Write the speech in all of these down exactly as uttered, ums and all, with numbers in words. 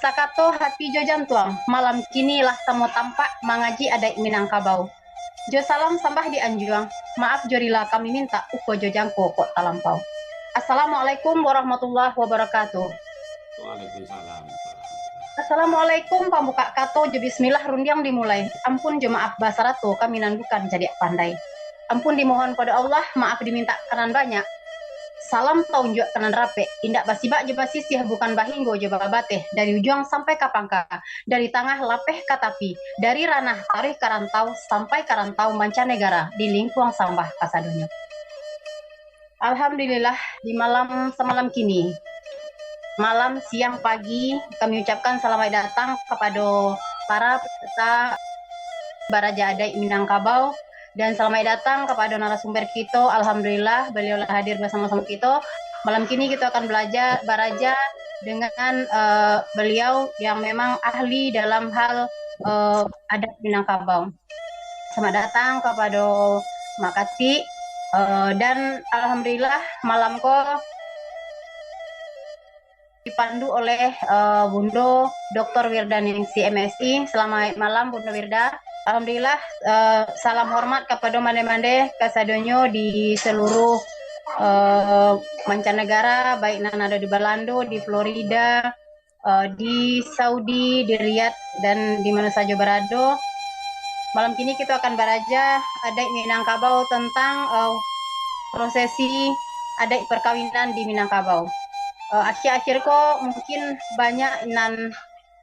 Sakato hati jo jantuang, malam kini lah samo tampak mangaji adaik Minangkabau. Jo salam sambah di anjuang, maaf jo rila kami mintak, uko jo jangko kok talampau. Assalamualaikum warahmatullahi wabarakatuh. Waalaikumsalam. Assalamualaikum, pambukak kato jo bismillah rundiang dimulai. Ampun jo maaf basarato kami nan bukan cadiak pandai. Ampun dimohon pado Allah, maaf dimintak ka nan banyak. Salam taunjuak ka nan rapek, indak basibak jo basisiah, bukan bahinggo jo babateh. Dari ujuang sampai ka pangka, dari tangah lapeh ka tapi, dari ranah taruih ka rantau, sampai ka rantau mancanegara, di lingkuang sambah kasadonyo. Alhamdulillah, di malam samalam kini, malam, siang, pagi, kami ucapkan salamaik datang kapado para peserta Baraja Adaik Minangkabau, dan salamaik datang kapado narasumber kito. Alhamdulillah, baliau lah hadir basamo-samo kito. Malam kini kito akan balajar, baraja dengan, eh, beliau yang memang ahli dalam hal, eh, adat Minangkabau. Selamat datang kapado Mak Katik, eh, dan alhamdulillah malam ko dipandu oleh, eh, Bundo Doktor Wirda Ningsih, M Si. Selamat malam, Bundo Wirda. Alhamdulillah, eh, salam hormat kapado mande-mande kasadonyo di seluruh, eh, mancanegara, baik nan ado di Balando, di Florida, eh, di Saudi, di Riyadh, dan di mana sajo barado. Malam kini kito akan baraja adaik Minangkabau tentang, eh, prosesi adaik perkawinan di Minangkabau. Eh, akhir-akhir ko mungkin banyak nan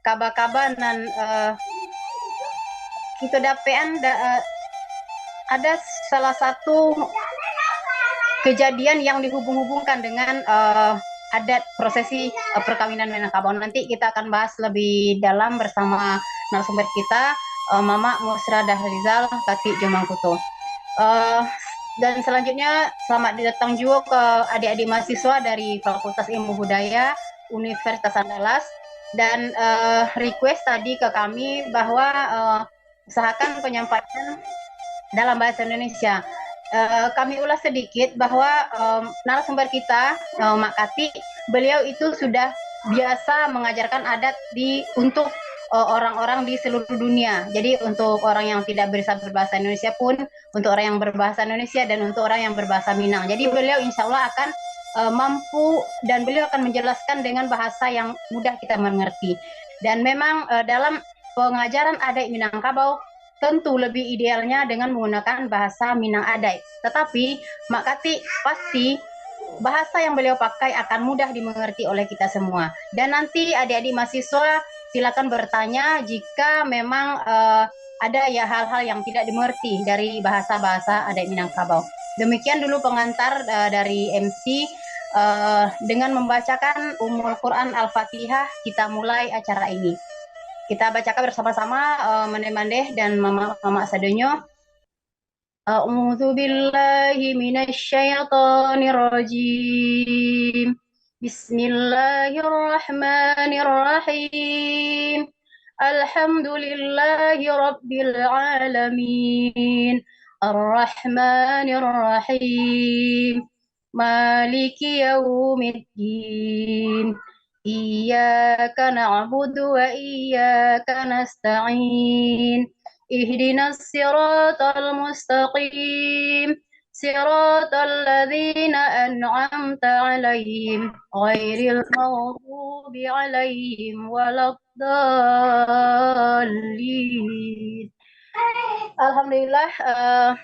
kaba-kaba nan, eh, kito dapekan da-, eh, ada salah satu kejadian yang dihubung-hubungkan dengan, eh, adat prosesi, eh, perkawinan Minangkabau. Nanti kita akan bahas lebih dalam bersama narasumber kita, eh, Mamak Musra Dahrizal, Katik Jomangkuto. Eh, dan selanjutnya, selamat datang juga ke adik-adik mahasiswa dari Fakultas Ilmu Budaya Universitas Andalas. Dan, eh, request tadi ke kami bahwa, eh, usahakan penyampaian dalam bahasa Indonesia. Eh, kami ulas sedikit bahwa, em, narasumber kita, eh, Mak Katik, beliau itu sudah biasa mengajarkan adat di, untuk, eh, orang-orang di seluruh dunia. Jadi, untuk orang yang tidak bisa berbahasa Indonesia pun, untuk orang yang berbahasa Indonesia, dan untuk orang yang berbahasa Minang. Jadi, beliau insya Allah akan, eh, mampu, dan beliau akan menjelaskan dengan bahasa yang mudah kita mengerti. Dan memang, eh, dalam pengajaran adat Minangkabau, tentu lebih idealnya dengan menggunakan bahasa Minang adaik. Tetapi, Mak Katik, pasti bahasa yang beliau pakai akan mudah dimengerti oleh kita semua. Dan nanti adik-adik mahasiswa silakan bertanya jika memang, eh, ada ya hal-hal yang tidak dimengerti dari bahasa-bahasa adat Minangkabau. Demikian dulu pengantar, eh, dari M C, eh, dengan membacakan Ummul Quran Al-Fatihah, kita mulai acara ini. Kita bacakan bersama-sama, eh, mandeh-mandeh dan mamak-mamak sadonyo. A'udzu billahi minasy syaithanir rajim. Bismillahirrahmanirrahim. Alhamdulillahi rabbil alamin. Arrahmanirrahim. Maliki yaumiddin. Iyyaka na'budu wa iyyaka nasta'in. Ihdinas siratal mustaqim. Siratal ladzina an'amta 'alaihim, ghairil maghdubi 'alaihim waladdallin. Alhamdulillah, eh,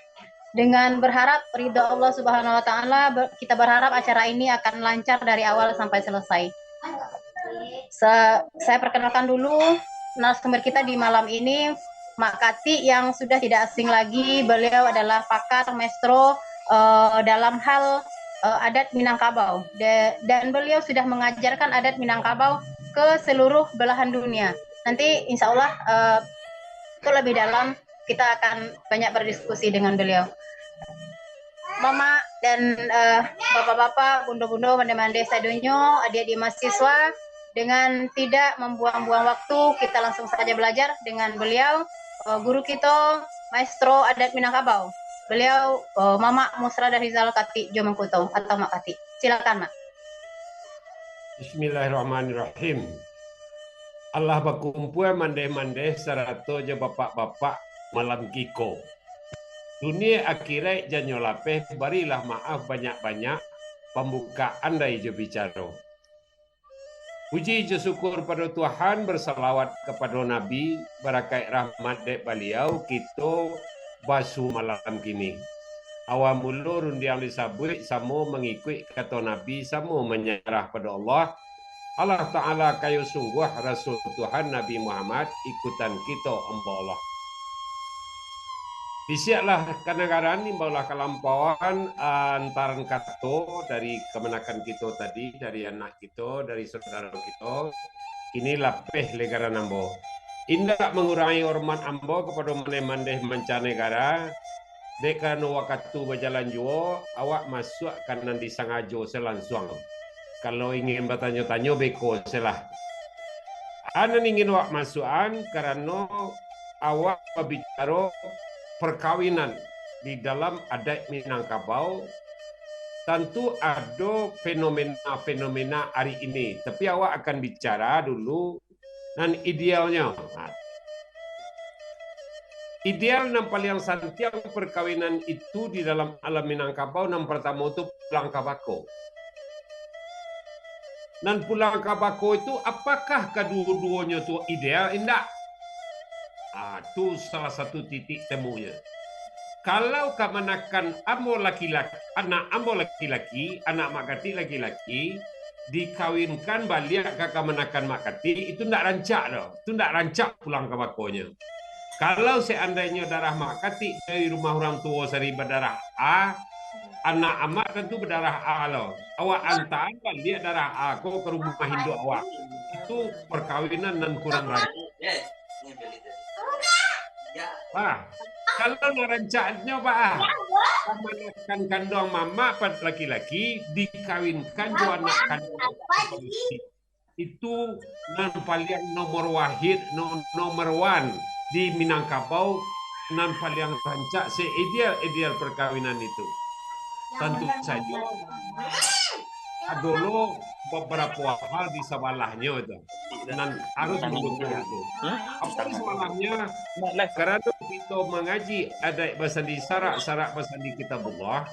dengan berharap ridho Allah Subhanahu wa Ta'ala, ber-, kita berharap acara ini akan lancar dari awal sampai selesai. Se-, saya perkenalkan dulu narasumber kita di malam ini, Mak Katik, yang sudah tidak asing lagi, beliau adalah pakar maestro, eh, dalam hal, eh, adat Minangkabau. De-, dan beliau sudah mengajarkan adat Minangkabau ke seluruh belahan dunia. Nanti insya Allah, eh, itu lebih dalam, kita akan banyak berdiskusi dengan beliau. Mamak dan, eh, bapak-bapak, bundo-bundo, mandeh-mandeh sadonyo, adik-adik mahasiswa, dengan tidak membuang-buang waktu, kita langsung saja belajar dengan beliau, eh, guru kita, maestro adat Minangkabau. Beliau, eh, Mamak Musra Dahrizal Katik Jomangkuto atau Mak Katik. Silakan, Mak. Bismillahirrahmanirrahim. Alah bakumpua mandeh-mandeh sarato jo bapak-bapak malam kiko. Dunia akhirat janyo lapeh, barilah maaf banyak-banyak, pambukaan dai jo bicaro. Puji jo syukur pado Tuhan, bersalawat kapado Nabi, barakaik rahmat dek Baliau, kito basu malam kini. Awal mulo rundiang disabuik, samo mangikuik kato Nabi, samo manyarah pado Allah. Allah Ta'ala kayo sungguah, Rasul Tuhan Nabi Muhammad, ikutan kito ambo Allah. Bisiaklah kanagaran, imbaulah kalampauan, antaran kato dari kamanakan kito tadi, dari anak kito, dari saudaro kito, kini lapeh legaran ambo. Indak mangurangi hormat ambo kapado mandeh-mandeh mancanegara, dek karano wakatu bajalan juo, awak masuak ka nan disangajo se lansuang. Kalau ingin batanyo-tanyo, beko se lah. Anan ingin awak masuakan, karano awak babicaro perkawinan di dalam adat Minangkabau, tantu ado fenomena-fenomena ari ini. Tapi awak akan bicara dulu nan idealnyo. Ha. Ideal nan paliang santiang perkawinan itu di dalam alam Minangkabau, nan partamo tu pulang ka bako. Nan pulang ka bako itu, apakah kaduo-duonyo tu ideal? Indak. Ah, tu salah satu titik temunya. Kalau kamanakan ambo laki-laki, anak ambo laki-laki, anak Mak Katik laki-laki, dikawinkan baliak ka kamanakan Mak Katik, itu ndak rancak doh. Itu ndak rancak pulang ka bakonyo. Kalau seandainyo darah Mak Katik dari rumah urang tuo sari badarah A, anak amak tantu badarah A lo. Awak antaan baliak darah A ko ka rumah induak awak. Itu perkawinan nan kurang rancak. Ah, kalau nan rancaknyo, Pak, ah, kamanakan kanduang mamak pado laki-laki dikawinkan jo anak kanduang laki-laki. Itu nan paliang nomor wahid, no-, nomor one di Minangkabau, nan paliang rancak se-ideal-ideal perkawinan itu. Tantu sajo, ado lo babarapo hal di sabalahnyo tu, nan harus mendukung itu. Apo di sabalahnyo? Karano kito mangaji adaik basandi syarak, syarak basandi Kitabullah,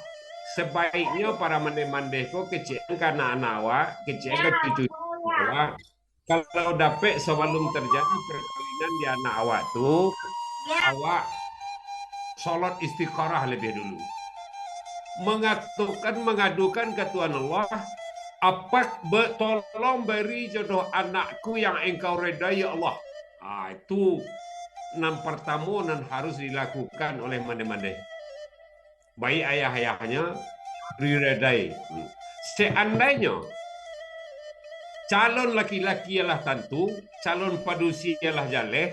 sabaiknyo para mandeh-mandeh ko kecek ka anak-anak awak, kecek ka cucu awak, kalau dapek sabalum tarjadi perkawinan di anak awak tu, awak solat istikharah labiah dulu. Mangatokan, mangadukan ka Tuhan Allah, "Apak be-, tolong beri jodoh anakku yang Engkau redai, ya Allah." Ah, itu nan partamo nan harus dilakukan oleh mandeh-mandeh. Baik ayah-ayahnyo diredai. Seandainyo calon laki-laki alah tantu, calon padusi alah jaleh,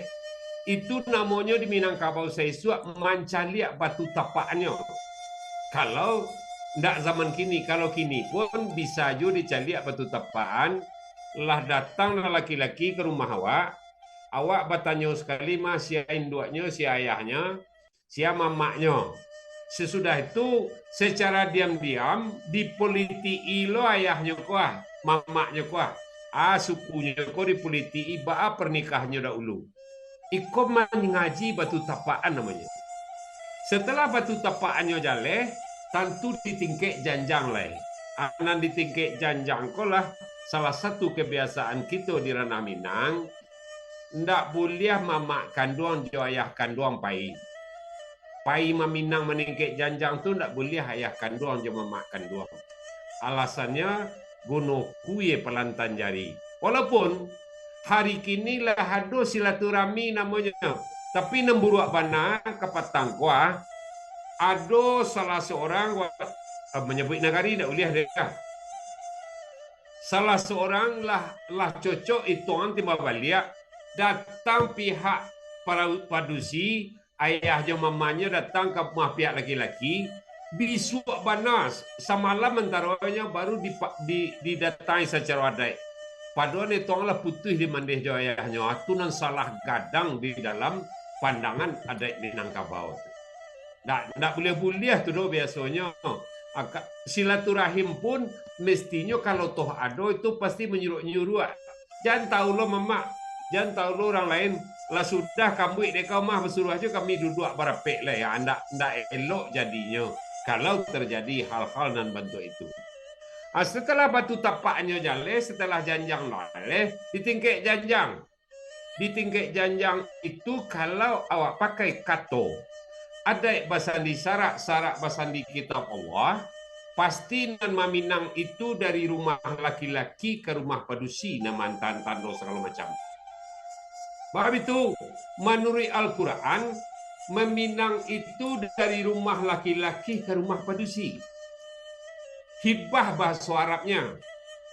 itu namonyo di Minangkabau saisuak mancaliak batu tapaknyo. Kalau ndak zaman kini, kalau kini pun bisa jo dicaliak batu tapakan, lah datang lah laki-laki ka rumah awak, awak batanyo sakali mah sia induaknyo, sia ayahnyo, sia mamaknyo. Sasudah itu, secara diam-diam, dipolitiki lo ayahnyo ko ah, mamaknyo ko ah. Ah, sukunyo ko dipolitiki, baa parnikahannyo dahulu. Iko mangaji batu tapakan namonyo. Satalah batu tapakannyo jaleh, tantu di tingkek janjang lai. Ah, nan di tingkek janjang ko lah salah satu kabiasaan kito di Ranah Minang, ndak buliah mamak kanduang jo ayah kanduang pai. Pai maminang maningkek janjang tu ndak buliah ayah kanduang jo mamak kanduang. Alasannyo, guno kuie palantan jari. Walaupun hari kini lah ado silaturahmi namonyo, tapi nan buruak bana kapatang ko ah, ado salah saurang wa-, ah, manyabuik nagari ndak buliah deh. Salah saurang lah, lah cocok ituangan timbal baliak, datang pihak para-, padusi, ayah jo mamanyo datang ka rumah pihak laki-laki, bisuak bana, samalam antaronyo baru dipa-, di-, didatangi sacaro adaik. Padahal ituangan lah putuih dimandeh jo ayahnyo, ah, tu nan salah gadang di dalam pandangan adaik Minangkabau tu. Ndak, ndak buliah-buliah tu doh biasonyo. Aka-, silaturahim pun mestinyo kalau toh ado itu pasti manyuruak-nyuruak. Jan tahu lo mamak, Jan tahu lo urang lain, lah sudah kambuik dek ka rumah basuruah jo kami duduak barapek lai, ya, ndak, ndak elok jadinyo kalau terjadi hal-hal nan bantuak itu. Ah, setelah batu tapaknyo jaleh, setelah janjang laleh, di tingkek janjang. Di tingkek janjang itu, kalau awak pakai kato adaik basandi sarak, sarak basandi kitab Allah, pasti nan maminang itu dari rumah laki-laki ka rumah padusi, nan mantan tando sagalo macam. Bab itu, manuruik Al-Quran, maminang itu dari rumah laki-laki ka rumah padusi. Hibah bahaso Arabnya,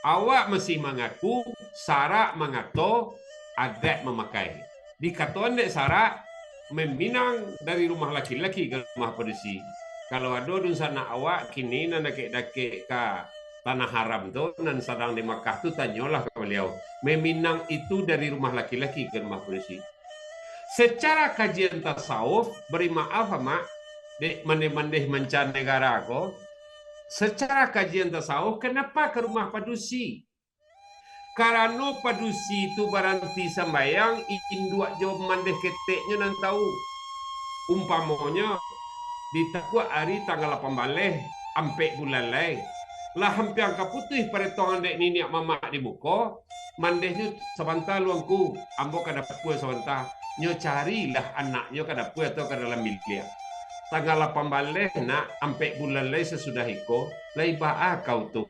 awak masih mangaku, sarak mangato, adaik mamakai. Dikatoan dek sarak, maminang dari rumah laki-laki ka rumah padusi. Kalau ado dunsanak awak kini nan dakek-dakek ka Tanah Haram tu, nan sadang di Makkah tu, tanyolah ka baliau. Maminang itu dari rumah laki-laki ka rumah padusi. Secara kajian tasawuf, bari maaf, Amak, dek mandeh-mandeh mancanegara ko, secara kajian tasawuf, kenapa ka rumah padusi? Karano padusi tu baranti sambayang, induak jo mandeh keteknyo nan tahu. Umpamonyo, di takuak ari tanggal lapan baleh, ampek bulan lai, lah hampiang ka putuih paretongan dek niniak mamak di muko, mandehnyo, "Sabanta lu angku, ambo ka dapua sabanta." Nyo carilah anaknyo ka dapua atau ka dalam biliak. "Tanggal lapan baleh, nak, ampek bulan lai sasudah iko, lai baa kau tu?"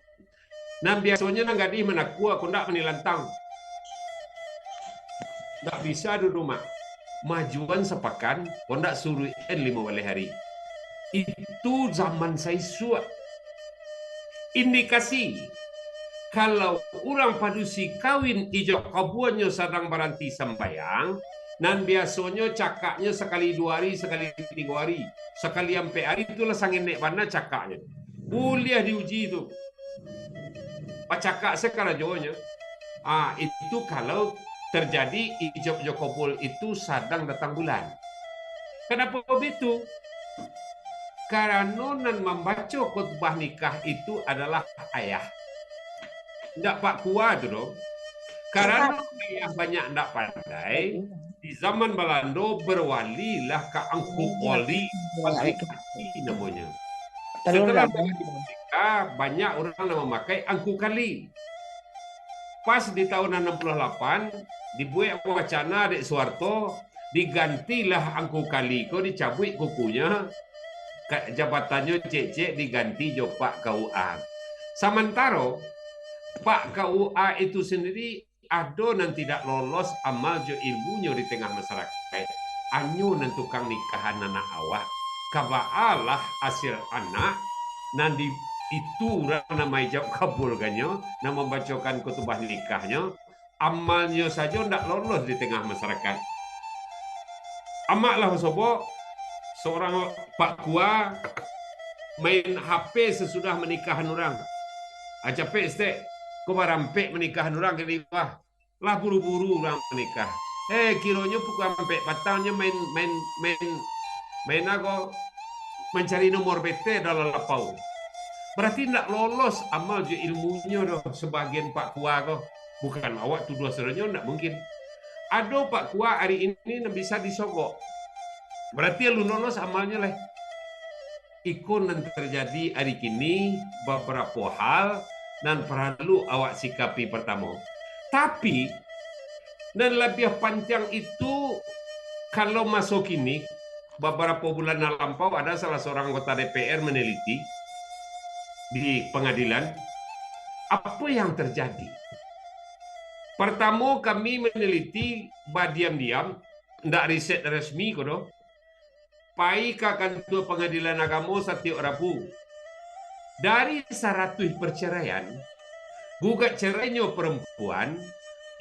Nan biasonyo nan gadih manakua, kondak manilantang. Ndak bisa dudu, Mak. Majuan sapakan, kondak suruik-an limo baleh ari. Itu zaman saisuak. Indikasi, kalau urang padusi kawin ijab kabuanyo sadang baranti sambayang, nan biasonyo cakaknyo sakali duo ari, sakali tigo ari, sakali ampek ari, tu lah sangenek bana cakaknyo. Buliah diuji tu. Bacakak sakarajonyo. Ah, itu kalau terjadi ijab jo kabul itu sadang datang bulan. Kenapa begitu? Karano nan mambaco khutbah nikah itu adalah ayah. Ndak Pak Kua tu doh. Karano ayah banyak ndak pandai, di zaman Balando, berwalilah ka Angku Kali, Pasri Kali namonyo. Setelah nikah, banyak urang nan mamakai Angku Kali. Pas di tahun anam puluah lapan, dibuek wacana dek Suharto, digantilah Angku Kali ko, dicabuik kukunyo, ka-, jabatannyo ciek-ciek diganti jo Pak K U A. Samantaro, Pak K U A itu sendiri ado nan tidak lolos amal jo ilmunyo di tengah masyarakaik, anyo nan tukang nikahan anak awak. Ka baalah asil anak nan di, itu urang nan maijab kabulkannyo, nan mambacokan khutbah nikahnyo, amalnyo sajo ndak lolos di tengah masyarakaik. Amaklah basobok, saurang Pak Kua main H P sasudah manikahan urang. Ah, capek saketek, ko barampek manikahan urang ka liwah. Lah buru-buru urang manikah. Eh, kironyo pukua ampek patang nyo main, main, main, main ago, mancari nomor B T dalam lapau. Barati ndak lolos amal jo ilmunyo doh sabagian Pak Kua ko. Bukan awak tuduah sadonyo, ndak mungkin. Ado Pak Kua ari ini nan bisa disogok. Barati alun lolos amalnyo lai. Iko nan tarjadi ari kini, babarapo hal nan paralu awak sikapi partamo. Tapi, nan labiah pantiang itu, kalau maso kini, babarapo bulan nan lampau, ada salah saurang anggota D P R maneliti di pangadilan, apo yang tarjadi. Partamo, kami maneliti badiam-diam, ndak riset resmi ko doh, pai ka Kantua Pangadilan Agamo satiok Rabu. Dari saratuih parcaraian, gugat carainyo parampuan,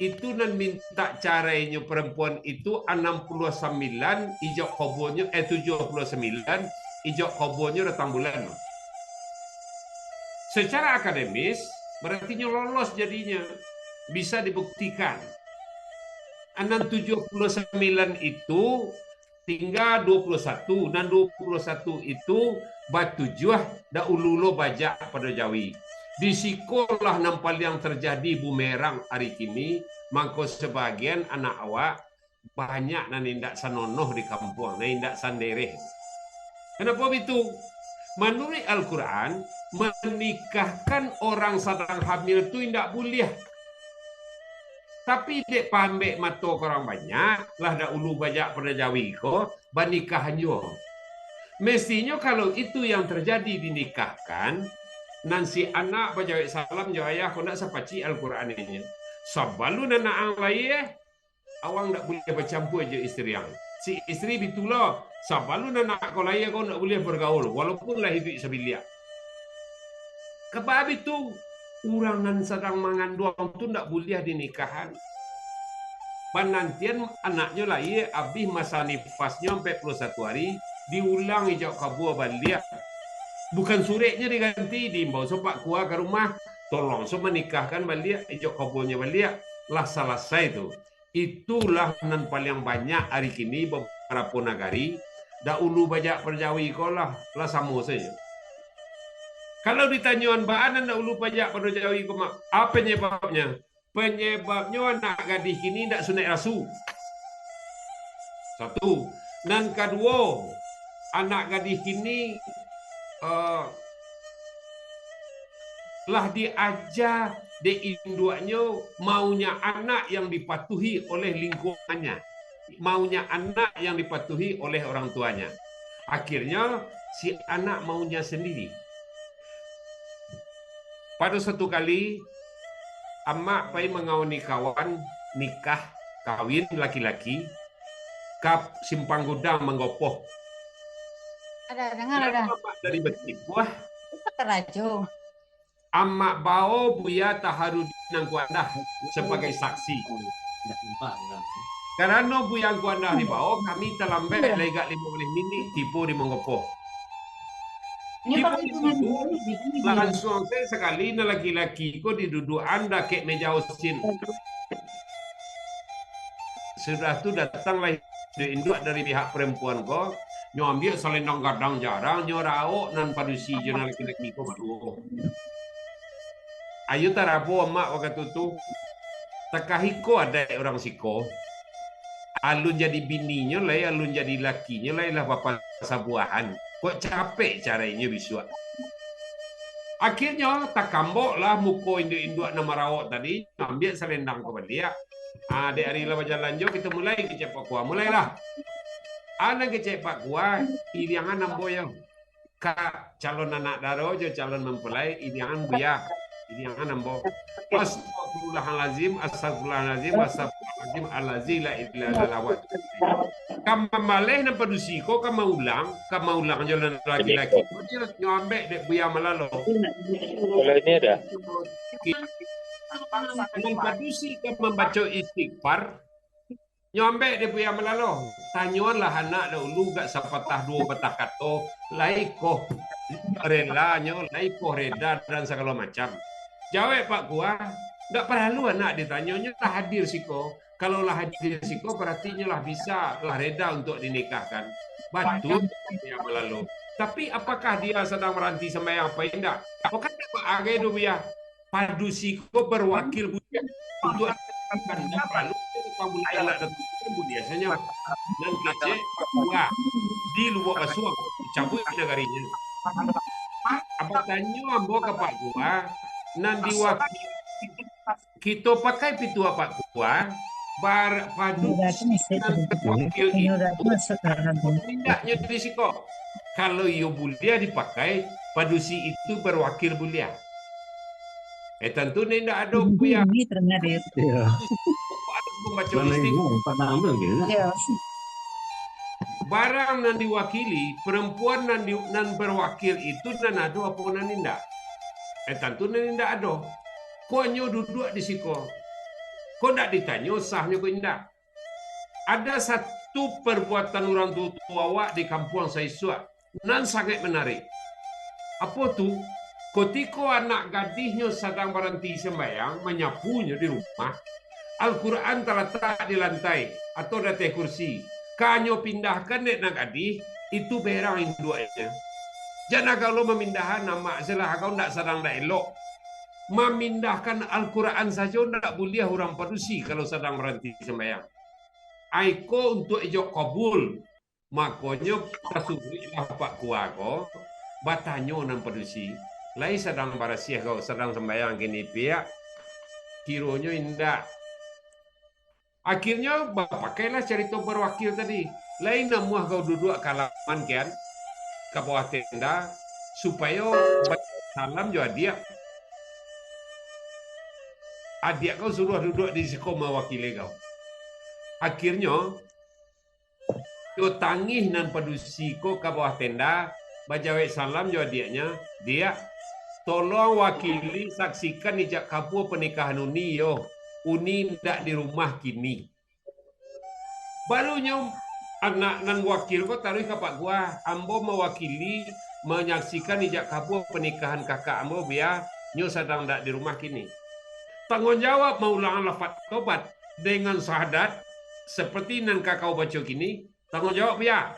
itu nan mintak carainyo parampuan itu anam puluah sambilan, ijab kabulnyo, eh, tujuah puluah sambilan, ijab kabulnyo datang bulan. Secara akademis, baratinyo lolos jadinyo, bisa dibuktikan. Nan tujuah puluah sambilan itu tingga duo puluah satu, nan duo puluah satu itu batujuah dahulu lo bajak pado jawi. Di sikolah nan paliang tarjadi bumerang ari kini, mangko sabagian anak awak banyak nan indak sanonoh di kampuang, nan indak sandereh. Kanapa bitu? Manuruik Al-Quran, manikahkan urang sadang hamil tu indak buliah. Tapi dek paambek mato ka urang banyak, lah daulu bajak pado jawi ko, banikahan juo. Mestinyo kalau itu yang tarjadi dinikahkan, nan si anak bajawek salam jo ayah ko ndak sapacik Al-Quran inyo. Sabalun anak ang lahia, awang ndak buliah bacampua jo istri ang. Si istri bitu lo, sabalun anak ko lahia ko ndak buliah bagaul, walaupun lah iduik sabiliak. Kaba bitu, urang nan sadang manganduang tu ndak buliah dinikahan. Panantian anaknyo lahia, abih masa nifasnyo ampek puluah satu ari, diulang ijok kabua baliak. Bukan sureknyo diganti, diimbau se Pak Kua ka rumah, tolong se manikahkan baliak, ijok kabuanyo baliak. Lah salasai tu. Itulah nan paliang banyak ari kini babarapo nagari, daulu bajak pado jawi ko lah, lah samo sajo. Kalau ditanyoan baa nan daulu bajak pado jawi ko, Mak, apo panyababnyo? Panyababnyo anak gadih kini indak sunaik rasu. Satu. Nan kaduo, anak gadih kini, eh, lah diaja dek induaknyo maunya anak yang dipatuhi oleh lingkungannya, maunya anak yang dipatuhi oleh orang tuanya. Akhirnyo, si anak maunya sandiri. Pado satu kali, amak pai mangawani kawan nikah, kawin laki-laki, ka Simpang Gudang Manggopoh. Ada, dengar, ada. Amak dari Batipuah. Itu karajo. Amak bao Buya Taharudin Angku Andah sabagai saksi. Karano Buya Angku Andah dibao, kami talambek lai agak limo baleh minik tibo di Manggopoh. Tibo di situ, lansuang se sakali nan laki-laki ko diduduakan dakek meja osin. Sudah tu datanglah induak-induak dari pihak parampuan ko, nyo ambiak salendang gadang jarang, nyo raok nan padusi jo nan laki-laki ko baduo. Ayo tarapo amak wakatu tu, takah iko adaik urang siko. Alun jadi bininyo lai, alun jadi lakinyo lai lah bapasabuahan. Kok capek carainyo bisuak. Akhirnyo, takamboklah muko induak-induak nan maraok tadi, ambiak salendang ko baliak. Ah, dek ari lah bajalan jo, kito mulai kecek Pak Kua. Mulailah. Ah, nan kecek Pak Kua, iriangan ambo yo. Ka calon anak daro jo calon mampulai, iriangan Buya. Iriangan ambo. Astagfirullahalazim, astagfirullahalazim, astagfirullahalazim, allazi la ilaha illa huwa. Ka mambaleh nan padusi ko, ka maulang, ka maulang jo nan laki-laki. Nyo ambek dek Buya Malalo. Kalau ini ada. Nan padusi ka mambaco istighfar, nyo ambek dek Buya Malalo. Tanyoanlah anak dahulu gak sapatah duo patah kato, lai koh relanyo, lai koh reda, dan sagalo macam. Jawek Pak Kua, ndak paralu anak ditanyo, nyo lah hadir siko. Kalau lah hadir siko, barati nyo lah bisa, lah reda untuak dinikahkan. Batua, Buya Malalo. Tapi, apakah dia sadang baranti sambayang apa indak? Kok kan dapat agai tu, Buya? Padusi ko barwakil Buya. Untuak dinikahkan, ndak paralu pamulai anak datuak Buya sanyo. Nan kecek, Buya, di Lubuak Basuang, dicabuik nagarinyo. Apa tanyo ambo ka Pak Kua, nan diwakili Kito pakai pituah Pak Kua, bar-, padusi nan wakil itu, indaknyo di siko. Kalau iyo buliah dipakai, padusi itu barwakil buliah. Eh, tantu ni indak ado, Buya. Iyo. Harus mambaco istighfar. Iyo. Barang nan diwakili, parampuan nan di, nan barwakil itu nan ado apo nan indak? Eh, tantu nan indak ado. Ko hanyo duduak di siko. Ko ndak ditanyo sahnyo ko indak. Ada satu parbuatan urang tuo-tuo awak di kampuang saisuak nan sangaik manarik. Apo tu? Kutiko anak gadihnyo sadang baranti sambayang, manyapunyo di rumah, Al-Quran talatak di lantai atau di ateh kursi. Ka nyo pindahkan dek nan gadih, itu berang induaknyo. Jan agak lo mamindahan, amak, selah agak ndak sadang ndak elok. Mamindahkan Al-Quran sajo ndak buliah urang padusi kalau sadang baranti sambayang. Ai ko untuak ijab kabul. Makonyo, tasuruiklah Pak Kua ko batanyo nan padusi, "Lai sadang barasiah ko, sadang sambayang kini, Piak?" Kironyo indak. Akhirnyo, bapakailah carito barwakil tadi. "Lai namuah kau duduak ka alaman kian, ka bawah tenda, supayo ba-, salam jo adiak. Adiak kau suruah duduak di siko mawakili kau." Akhirnyo, jo tangih nan padusi ko ka bawah tenda, bajawek salam jo adiaknyo, "Diak, tolong wakili saksikan ijab kabua panikahan Uni yo. Uni indak di rumah kini." Barunyo anak nan wakil ko taruih ka Pak Kua, "Ambo mawakili manyaksikan ijab kabua panikahan kakak ambo, Bia, nyo sadang ndak di rumah kini." Tangguang jawab maulang lafaz tobat dengan syahadat, seperti nan ka kau baco kini, tangguang jawab, Bia.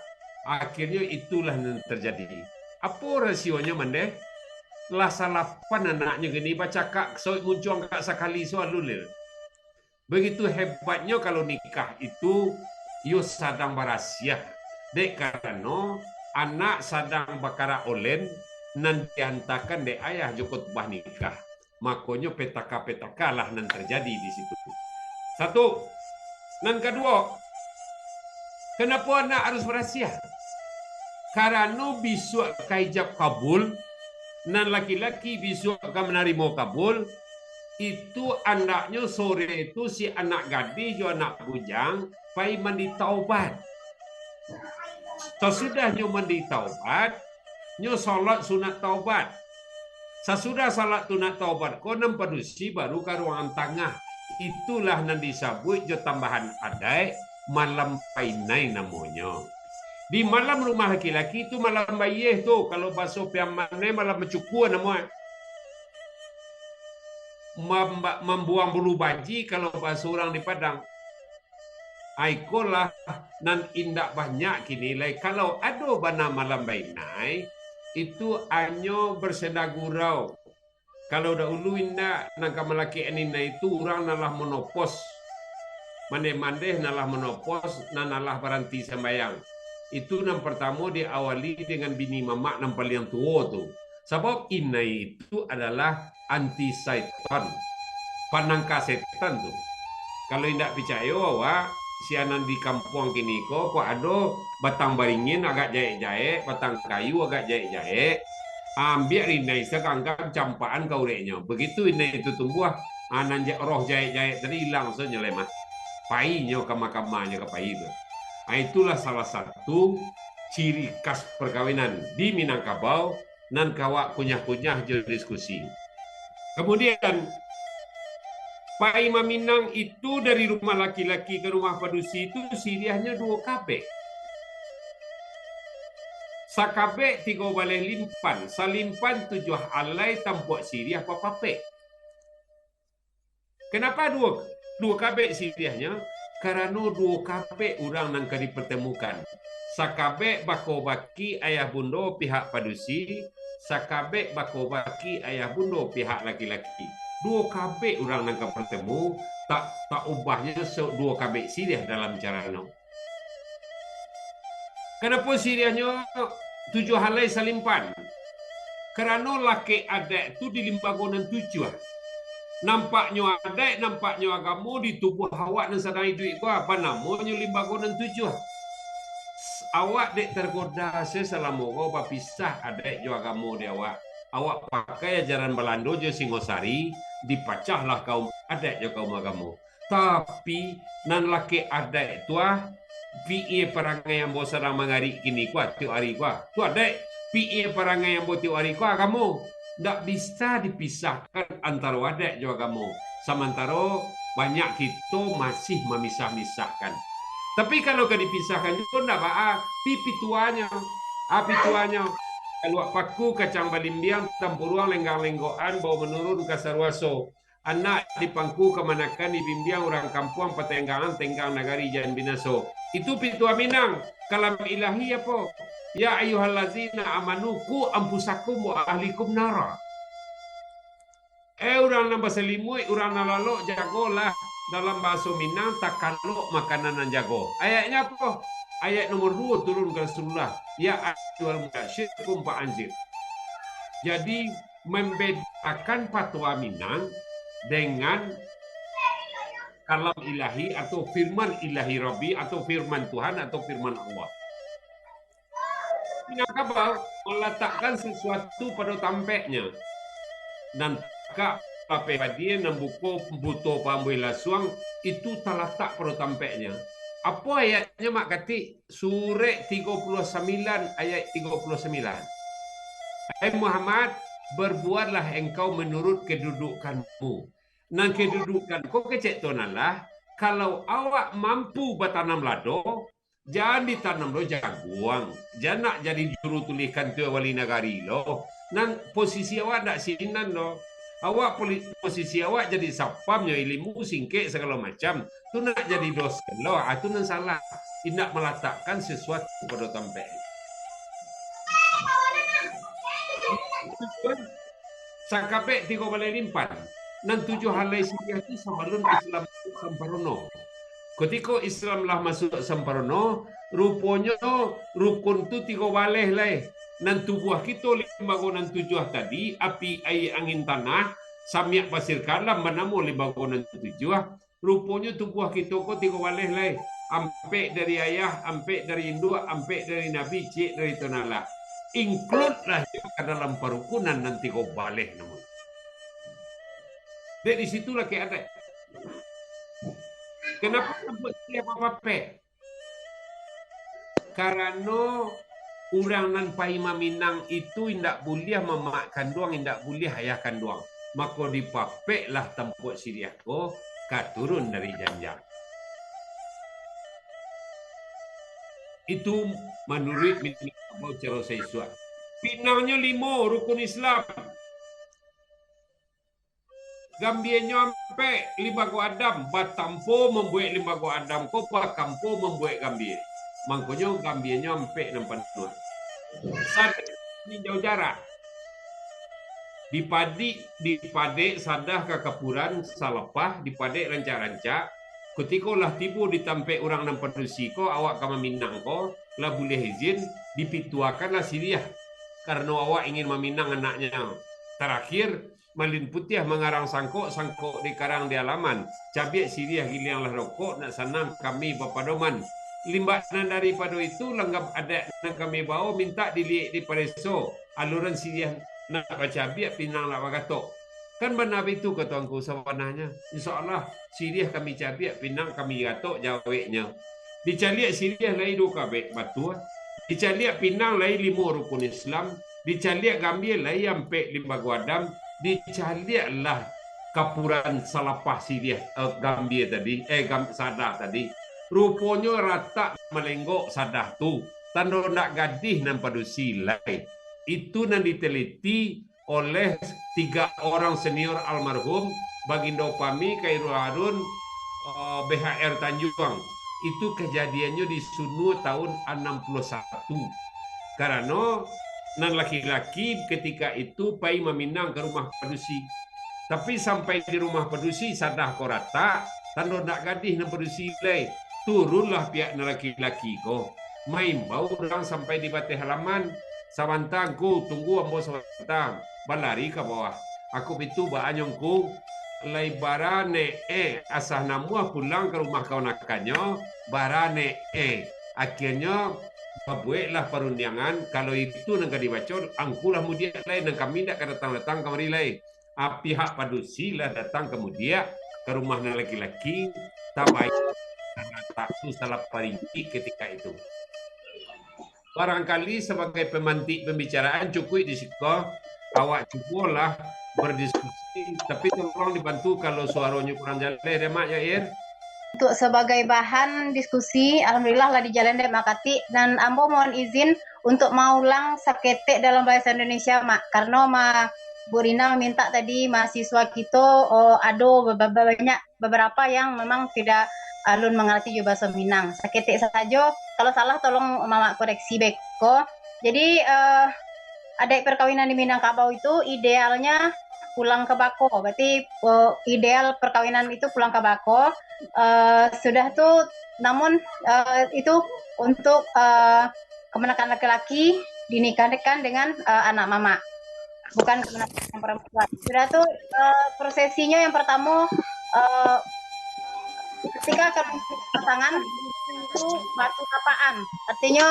Akhirnyo itulah nan terjadi. Apo rasionyo mandeh? Lah salapan anaknyo kini bacakak, sawik muncuang kak sakali sualu lir. Begitu hebatnyo kalau nikah itu, iyo sadang barasiah. Dek karano anak sadang bakarak olen, nan diantakan dek ayah jo kotbah nikah. Makonyo petaka-petakalah nan terjadi di situ. Satu. Nan kaduo, kenapo anak harus barasiah? Karano bisuak ka ijab kabul, nan laki-laki bisuak ka manarimo kabul, itu andaknyo sore tu si anak gadih jo anak bujang pai mandi taubat. Sasudahnyo mandi taubat, nyo salat sunat taubat. Sasudah salat sunat taubat ko, nan padusi baru ka ruangan tangah. Itulah nan disabuik jo tambahan adaik, malam painai namonyo. Di malam rumah laki-laki tu malam bayeh tu, kalau baso Piaman e malam bacukua namo e. Mamba-, mambuang bulu banji kalau baso urang di Padang. Ai ko lah nan indak banyak kini lai. Kalau ado bana malam bainai, itu anyo bersenda gurau. Kalau dahulu indak, nan ka malakek aninai tu urang nan lah monopos. Mandeh-mandeh nan lah monopos, nan alah baranti sambayang. Itu nan partamo diawali dengan bini mamak nan paliang tuo tu. Sabab inai itu adalah anti syaitan, panangka setan tu. Kalau indak picayo awak, sia nan di kampuang kini ko, kok ado batang baringin agak jaek-jaek, batang kayu agak jaek-jaek, ambiak rinai saganggang campakan ka ureknyo. Begitu inai itu tumbuah, ah, nan ja-, roh jaek-jaek tadi ilang sajo lai mah. Painyo kama-kamanyo ka pai tu. Ah, itulah salah satu ciri khas perkawinan di Minangkabau nan ka awak kunyah-kunyah jo diskusi. Kamudian, pai maminang itu dari rumah laki-laki ka rumah padusi tu siriahnyo duo kabek. Sakabek tigo baleh limpan, salimpan tujuah alai tampuak siriah papapek. Kenapa duo, duo kabek siriahnyo? Karano duo kabek urang nan ka dipatemukan. Sakabek bako baki ayah bundo pihak padusi, sakabek bako baki ayah bundo pihak laki-laki. Duo kabek urang nan ka batemu, tak, tak ubahnyo se-, duo kabek siriah dalam carano. Kanapo siriahnyo tujuah alai salimpan? Karano lakek adaik tu di limbago nan tujuah. Nampaknyo adaik, nampaknyo agamo di tubuah awak nan sadang iduik ko, banamonyo limbago nan tujuah. Awak dek targoda se salamo ko bapisah adaik jo agamo di awak. Awak pakai ajaran Balando jo Singosari, dipacahlah kaum adaik jo kaum agamo. Tapi, nan lakek adaik tu ah, piie parangai ambo sadang mangarik kini ko ah, tiok ari ko ah. Tu adaik, piie parangai ambo tiok ari ko ah, agamo. Ndak bisa dipisahkan antaro adaik jo agamo. Samantaro banyak kito masih mamisah-misahkan. Tapi kalau ka dipisahkan juo ndak baa, pi pituanyo. Ah, pituanyo. Kaluak paku kacang balimbiang, tampuruang lenggang-lenggokan, bau manurun ka saruaso. Anak di pangku kamanakan, dibimbiang urang kampuang, patenggangan tenggang nagari jan binaso. Itu pituah Minang. Kalam Ilahi apo? "Ya ayyuhallazina amanu qu anfusakum wa ahlikum nara." Eh, urang nan basalimuik, urang nan lalok, jagolah. Dalam bahaso Minang, takalok makanan nan jago. Ayatnyo apo? Ayat nomor duo turun ka Rasulullah. Ya ayyuhal mudassir, qum fa anzir. Jadi, membedakan fatwa Minang dengan kalam ilahi atau firman ilahi Rabbi atau firman Tuhan atau firman Allah. Minangkabau malatakkan sasuatu pado tampeknyo. Nan takak lapeh badia, nan buko buto paambuih lasuang, itu talatak pado tampeknyo. Apo ayatnyo, Mak Katik? Surek tigo puluah sambilan ayat tigo puluah sambilan. Hai Muhammad, berbuatlah engkau menurut kedudukanmu. Nan kedudukan ko kecek tu lah, kalau awak mampu batanam lado, jan ditanam lo jaguang, jan nak jadi juru tulih kantua wali nagari lo. Nan posisi awak ndak sinan lo. Awak poli-, posisi awak jadi sapam nyo ilimu singkek sagalo macam. Tu nak jadi dosen lo, ah, tu nan salah. Indak malatakkan sasuatu pado tampek. Sakabek tigo baleh limpan, nan tujuah alai siriah tu sabalun Islam samparono. Kutiko Islam lah masuak samparono, ruponyo rukun tu tigo baleh lai. Nan tubuah kito limbago nan tujuah tadi, api, aia, angin, tanah, samiak, basir, kalam, banamo limbago nan tujuah. Ruponyo tubuah kito ko tigo baleh lai. Ampek dari ayah, ampek dari induak, ampek dari Nabi, ciek dari Tuhan Allah. Include lah ka dalam parukunan nan tigo baleh namo. Dek di situ lah kek adaik. Kenapa sampai siriah bapapek? Karano urang nan pai maminang itu indak buliah mamak kanduang, indak buliah ayah kanduang. Mako dipapeklah tampok siriah ko ka turun dari janjang. Itu manuruik Minangkabau caro saisuak. Pinangnyo limo rukun Islam. Gambienyo ampek, limbago Adam, batampo mambuek limbago Adam ko, bakampo mambuek gambie. Mangkonyo gambienyo ampek nan panuah. Sadah ninjau jarak. Dipadik, dipadek sadah ka kapuran, salapah, dipadek rancak-rancak. Kutiko lah tibo di tampek urang nan padusi ko, awak ka maminang ko, lah buliah izin, dipituakanlah siriah. Karano awak ingin maminang anaknyo. Tarakhir, Malin Putiah mangarang sangkok, sangkok dikarang di alaman. Cabiak siriah giliang lah rokok, nak sanang kami bapadoman. Limbak nan daripado itu, langgam adaik nan kami bawo, mintak diliek dipareso. Aluran siriah nak bacabiak, pinang nak bagatok. Kan bana bitu, kato angku, sabananyo. Insya Allah, siriah kami cabiak, pinang kami gatok, jaweknyo. Dicaliak siriah lai duo kabek batua, dicaliak pinang lai limo rukun Islam, dicaliak gambia lai ampek limbago Adam, dicaliaklah kapuran salapah siriah, eh, gambia tadi, eh, gam-, sadah tadi. Ruponyo ratak malenggok sadah tu, tando ndak gadih nan padusi lai. Itu nan diteliti oleh tiga orang senior almarhum Bagindo Pami Khairul Harun, eh, B H R Tanjuang. Itu kajadiannyo di Sunuo tahun anam puluah satu. Karano nan laki-laki ketika itu pai maminang ka rumah padusi. Tapi sampai di rumah padusi, sadah ko ratak, tando ndak gadih nan padusi lai. Turunlah pihak nan laki-laki ko, maimbau urang sampai di bateh halaman. Sabanta, Ngku, tunggu ambo sabanta. Balari ka bawah. Aku bitu baanyo, Ngku. Lai barane, eh, asa namuah pulang ka rumah kawanakannyo, barane, eh. Akhianyo, babueklah parundiangan, kalau itu nan ka dibaco, angkulah mudiak lai, nan kami indak ka datang-datang kamari lai. Ah, pihak padusi lah datang ka mudiak, ka rumah nan laki-laki, tabaik tu salah paringkik ketika itu. Barangkali sabagai pemantik pembicaraan cukuik di siko, awak cubolah berdiskusi, tapi tolong dibantu kalau suaronyo kurang jaleh deh, Mak, ya, Ir. Untuk sebagai bahan diskusi, alhamdulillah lah dijalan dek Mak Katik, dan ambo mohon izin untuk maulang saketek dalam bahasa Indonesia, Mak, karena Ma-, Bu Rina meminta tadi mahasiswa kito, oh, ado beba-, banyak beberapa yang memang tidak alun mengerti jo bahasa Minang. Saketek sajo, kalau salah tolong Mamak koreksi beko. Jadi, eh, adaik perkawinan di Minangkabau itu idealnya pulang ke bako. Berarti, eh, ideal perkawinan itu pulang ke bako. Eh, sudah tu, namun, eh, itu untuk, eh, kemenakan laki-laki dinikahkan dengan, eh, anak mamak, bukan kemenakan perempuan. Sudah tu, eh, prosesinya yang pertama, eh, ketika akan pasangan itu batu tapaan. Artinya,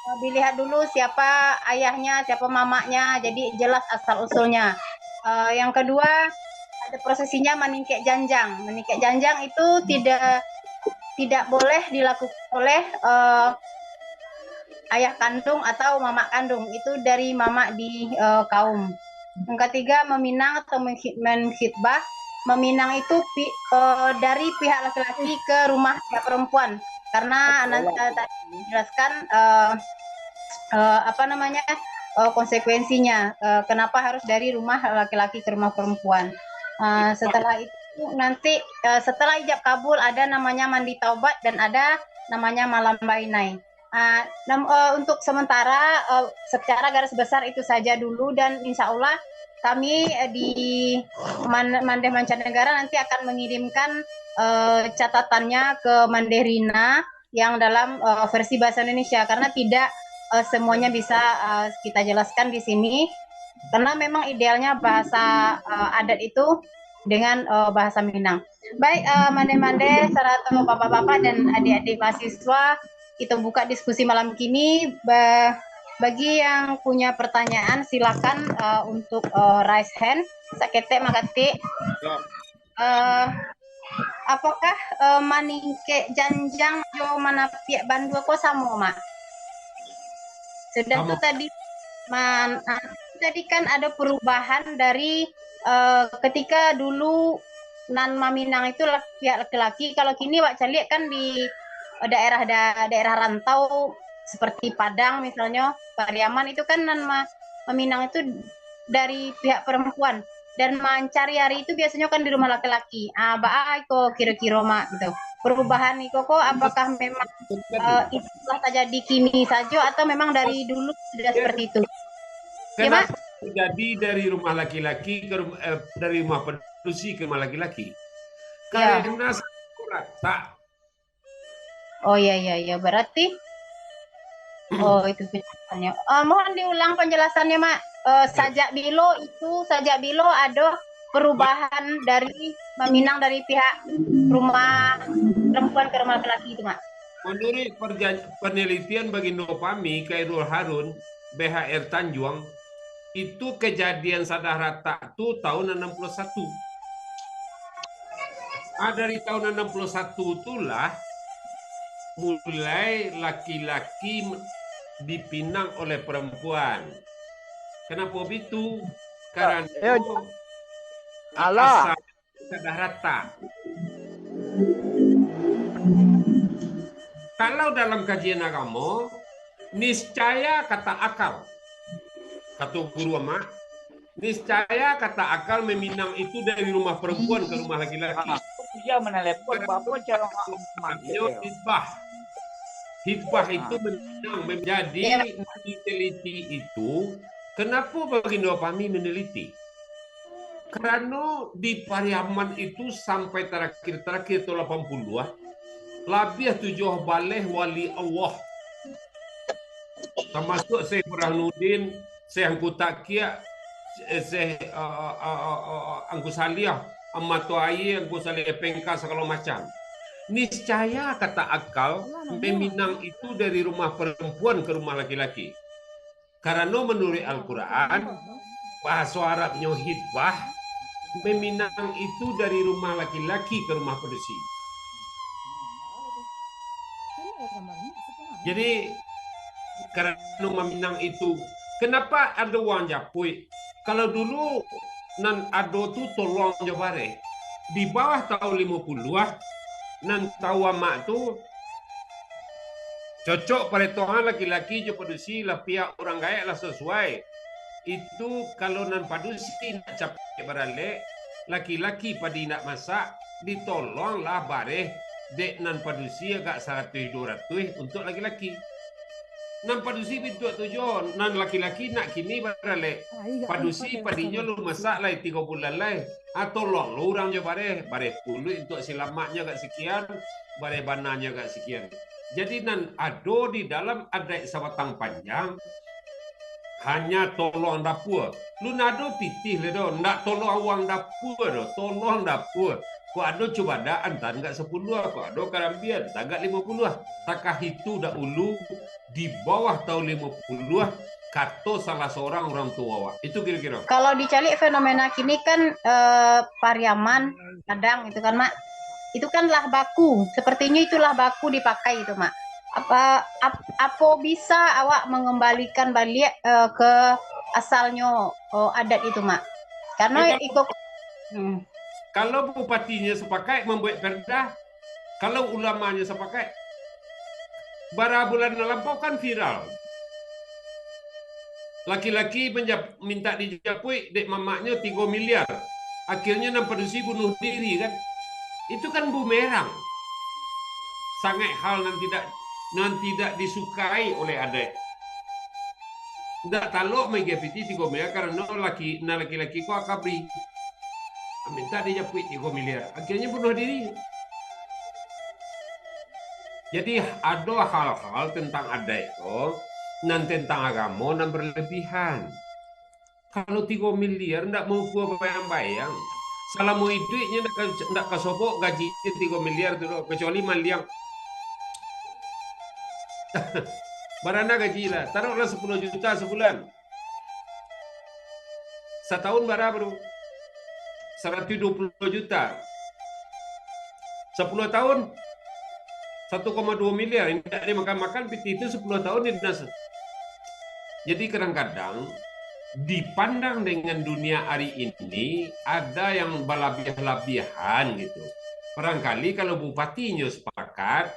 eh, dilihat dulu siapa ayahnya, siapa mamaknya, jadi jelas asal usulnya. Eh, yang kedua, ada prosesinya maningkek janjang. Maningkek janjang itu tidak, tidak boleh dilakukan oleh, eh, ayah kandung atau mamak kandung. Itu dari mamak di, eh, kaum. Yang ketiga, meminang atau menghi-, menkhitbah. Meminang itu pi-, eh, dari pihak laki-laki ke rumah pihak perempuan. Karena nan-, eh, tadi dijelaskan, eh, eh, apa namanya, eh, konsekuensinya, eh, kenapa harus dari rumah laki-laki ke rumah perempuan. Eh, setelah itu nanti, eh, setelah ijab kabul, ada namanya mandi taubat dan ada namanya malam bainai. Ah, nam-, eh, untuk sementara, eh, secara garis besar itu saja dulu, dan insya Allah kami, eh, di Man-, Mandeh Mancanegara nanti akan mengirimkan, eh, catatannya ke Mandeh Rina yang dalam, eh, versi bahasa Indonesia, karena tidak, eh, semuanya bisa, eh, kita jelaskan di sini, karena memang idealnya bahasa, eh, adat itu dengan, eh, bahasa Minang. Baik, eh, Mandeh-Mandeh, sarato bapak-bapak dan adik-adik mahasiswa, kita buka diskusi malam kini. Ba-, bagi yang punya pertanyaan, silakan, eh, untuk, eh, raise hand. Saketek manggatik. Eh, apakah, eh, maningkek janjang jo manapiak bandua ko samo, Mak? Sudah tu tadi, man-, ah, tadi kan ada perubahan dari, eh, ketika dulu nan maminang itu lah pihak laki-laki. Kalau kini wak caliak kan di daerah da-, daerah rantau seperti Padang misalnya, Pariaman itu kan nan ma-, maminang itu dari pihak perempuan. Dan mancari ari itu biasanya kan di rumah laki-laki. Ah, baa iko kiro-kiro, Mak, gitu. Perubahan iko ko apakah memang, eh, itu lah terjadi kini saja atau memang dari dulu sudah seperti itu? Ya, Mak? Kenapa terjadi dari rumah laki-laki ke rum-, eh, dari rumah padusi ke rumah laki-laki? Ya. Karena satu ratak. Oh, ya, ya, ya. Berarti, oh, itu penjelasannya. Eh, mohon diulang penjelasannya, Mak. Eh, sajak bilo itu, sajak bilo ada perubahan dari maminang dari pihak rumah perempuan ke rumah laki-laki itu, Mak? Menurut perjan-, penelitian Bagindo Pami, Khairul Harun, B H R Tanjuang, itu kejadian sadah ratak tu tahun enam puluh satu. Ah, dari tahun enam puluh satu tu lah mulai laki-laki dipinang oleh perempuan. Kenapa begitu? Karena, eh, alah. Asal sadah ratak. Kalau dalam kajian agamo, niscaya kata akal. Kato guru amak, niscaya kata akal maminang itu dari rumah perempuan ke rumah laki-laki. Ah, iya, manalepon, bapo cara mak-, mak-, yo, hitbah. Hitbah itu maminang, jadi diteliti itu, kenapa Bagindo Pami meneliti? Karano di Pariaman itu sampai tarakhir-tarakhir tahun lapan puluah, labiah tujuah baleh wali Allah. Tamasuak Syekh Burhanuddin, Syekh Angku Takiak, Syekh, eh, eh, eh, eh, eh, Angku Saliah, Amato Aie, Angku Saliah Pengka, sagalo macam. Niscaya kata akal, maminang itu dari rumah perempuan ke rumah laki-laki. Karano manuruik Al-Quran, bahaso Arabnyo hitbah, maminang itu dari rumah laki-laki ka rumah padusi. Jadi, karano maminang itu, kenapa ado urang japuik? Kalau dulu nan ado tu tolong jo bareh. Di bawah tahun limo puluah, nan tau amak tu, cocok paretongan laki-laki jo padusi lah pihak urang gaek lah sasuai. Itu kalau nan padusi nak capek baralek, laki-laki padi nak masak, ditolonglah bareh dek nan padusi agak saratuih duo ratuih untuak laki-laki. Nan padusi bintuak tu jo, nan laki-laki nak kini baralek. Padusi padinyo lu masak lai tigo bulan lai. Ah, tolong lu urang jo bareh, bareh puluik untuak silamaknyo agak sikian, bareh bananyo agak sikian. Jadi nan ado di dalam adaik Sabatang Panjang, hanya tolong dapua. Lu nan ado pitih le do, ndak tolong awang dapua do, tolong dapua. Kok ado cubadak antan agak sapuluah, kok ado karambia antan agak limo puluah. Takah itu dahulu, di bawah tahun limo puluah, kato salah seorang orang tua awak. Itu kiro-kiro. Kalau dicaliak fenomena kini kan, eh, Pariaman, Padang itu kan, Mak. Itu kan lah baku. Sepertinya itu lah baku dipakai itu, Mak. Apa ap- apo bisa awak mangambalikan baliak, eh, ka asalnyo, oh, adat itu, Mak? Karena iko, hmm. Kalau bupatinyo sapakaik mambuek perda, kalau ulamanyo sapakaik, bara bulan nan lampau kan viral. Laki-laki manja- mintak dijapuik dek mamaknyo tigo miliar. Akhirnyo nan padusi bunuh diri kan. Itu kan bumerang. Sangaik hal nan tidak nan tidak disukai oleh adaik. Ndak talok maigai pitih tigo miliar karano laki, nan laki-laki ko akabri. Mintak dijapuik tigo miliar. Akhirnyo bunuh diri. Jadi, ado hal-hal tentang adaik ko, nan tentang agamo, nan berlebihan. Kalau tigo miliar, ndak maukua bayang-bayang. Salamo iduiknyo ndak ka, ndak kasobok gajinyo tigo miliar tu doh, kecuali maliang. Barana gaji lah, taruhlah sapuluah juta sabulan. Satahun bara, Bro? Saratuih duo puluah juta. Sapuluah tahun, satu koma duo miliar. Indak dimakan-makan, pitih tu sapuluah tahun dinas. Jadi, kadang-kadang dipandang dengan dunia hari ini, ada yang balabiah-labiahan gitu. Barangkali kalau bupatinyo sapakat,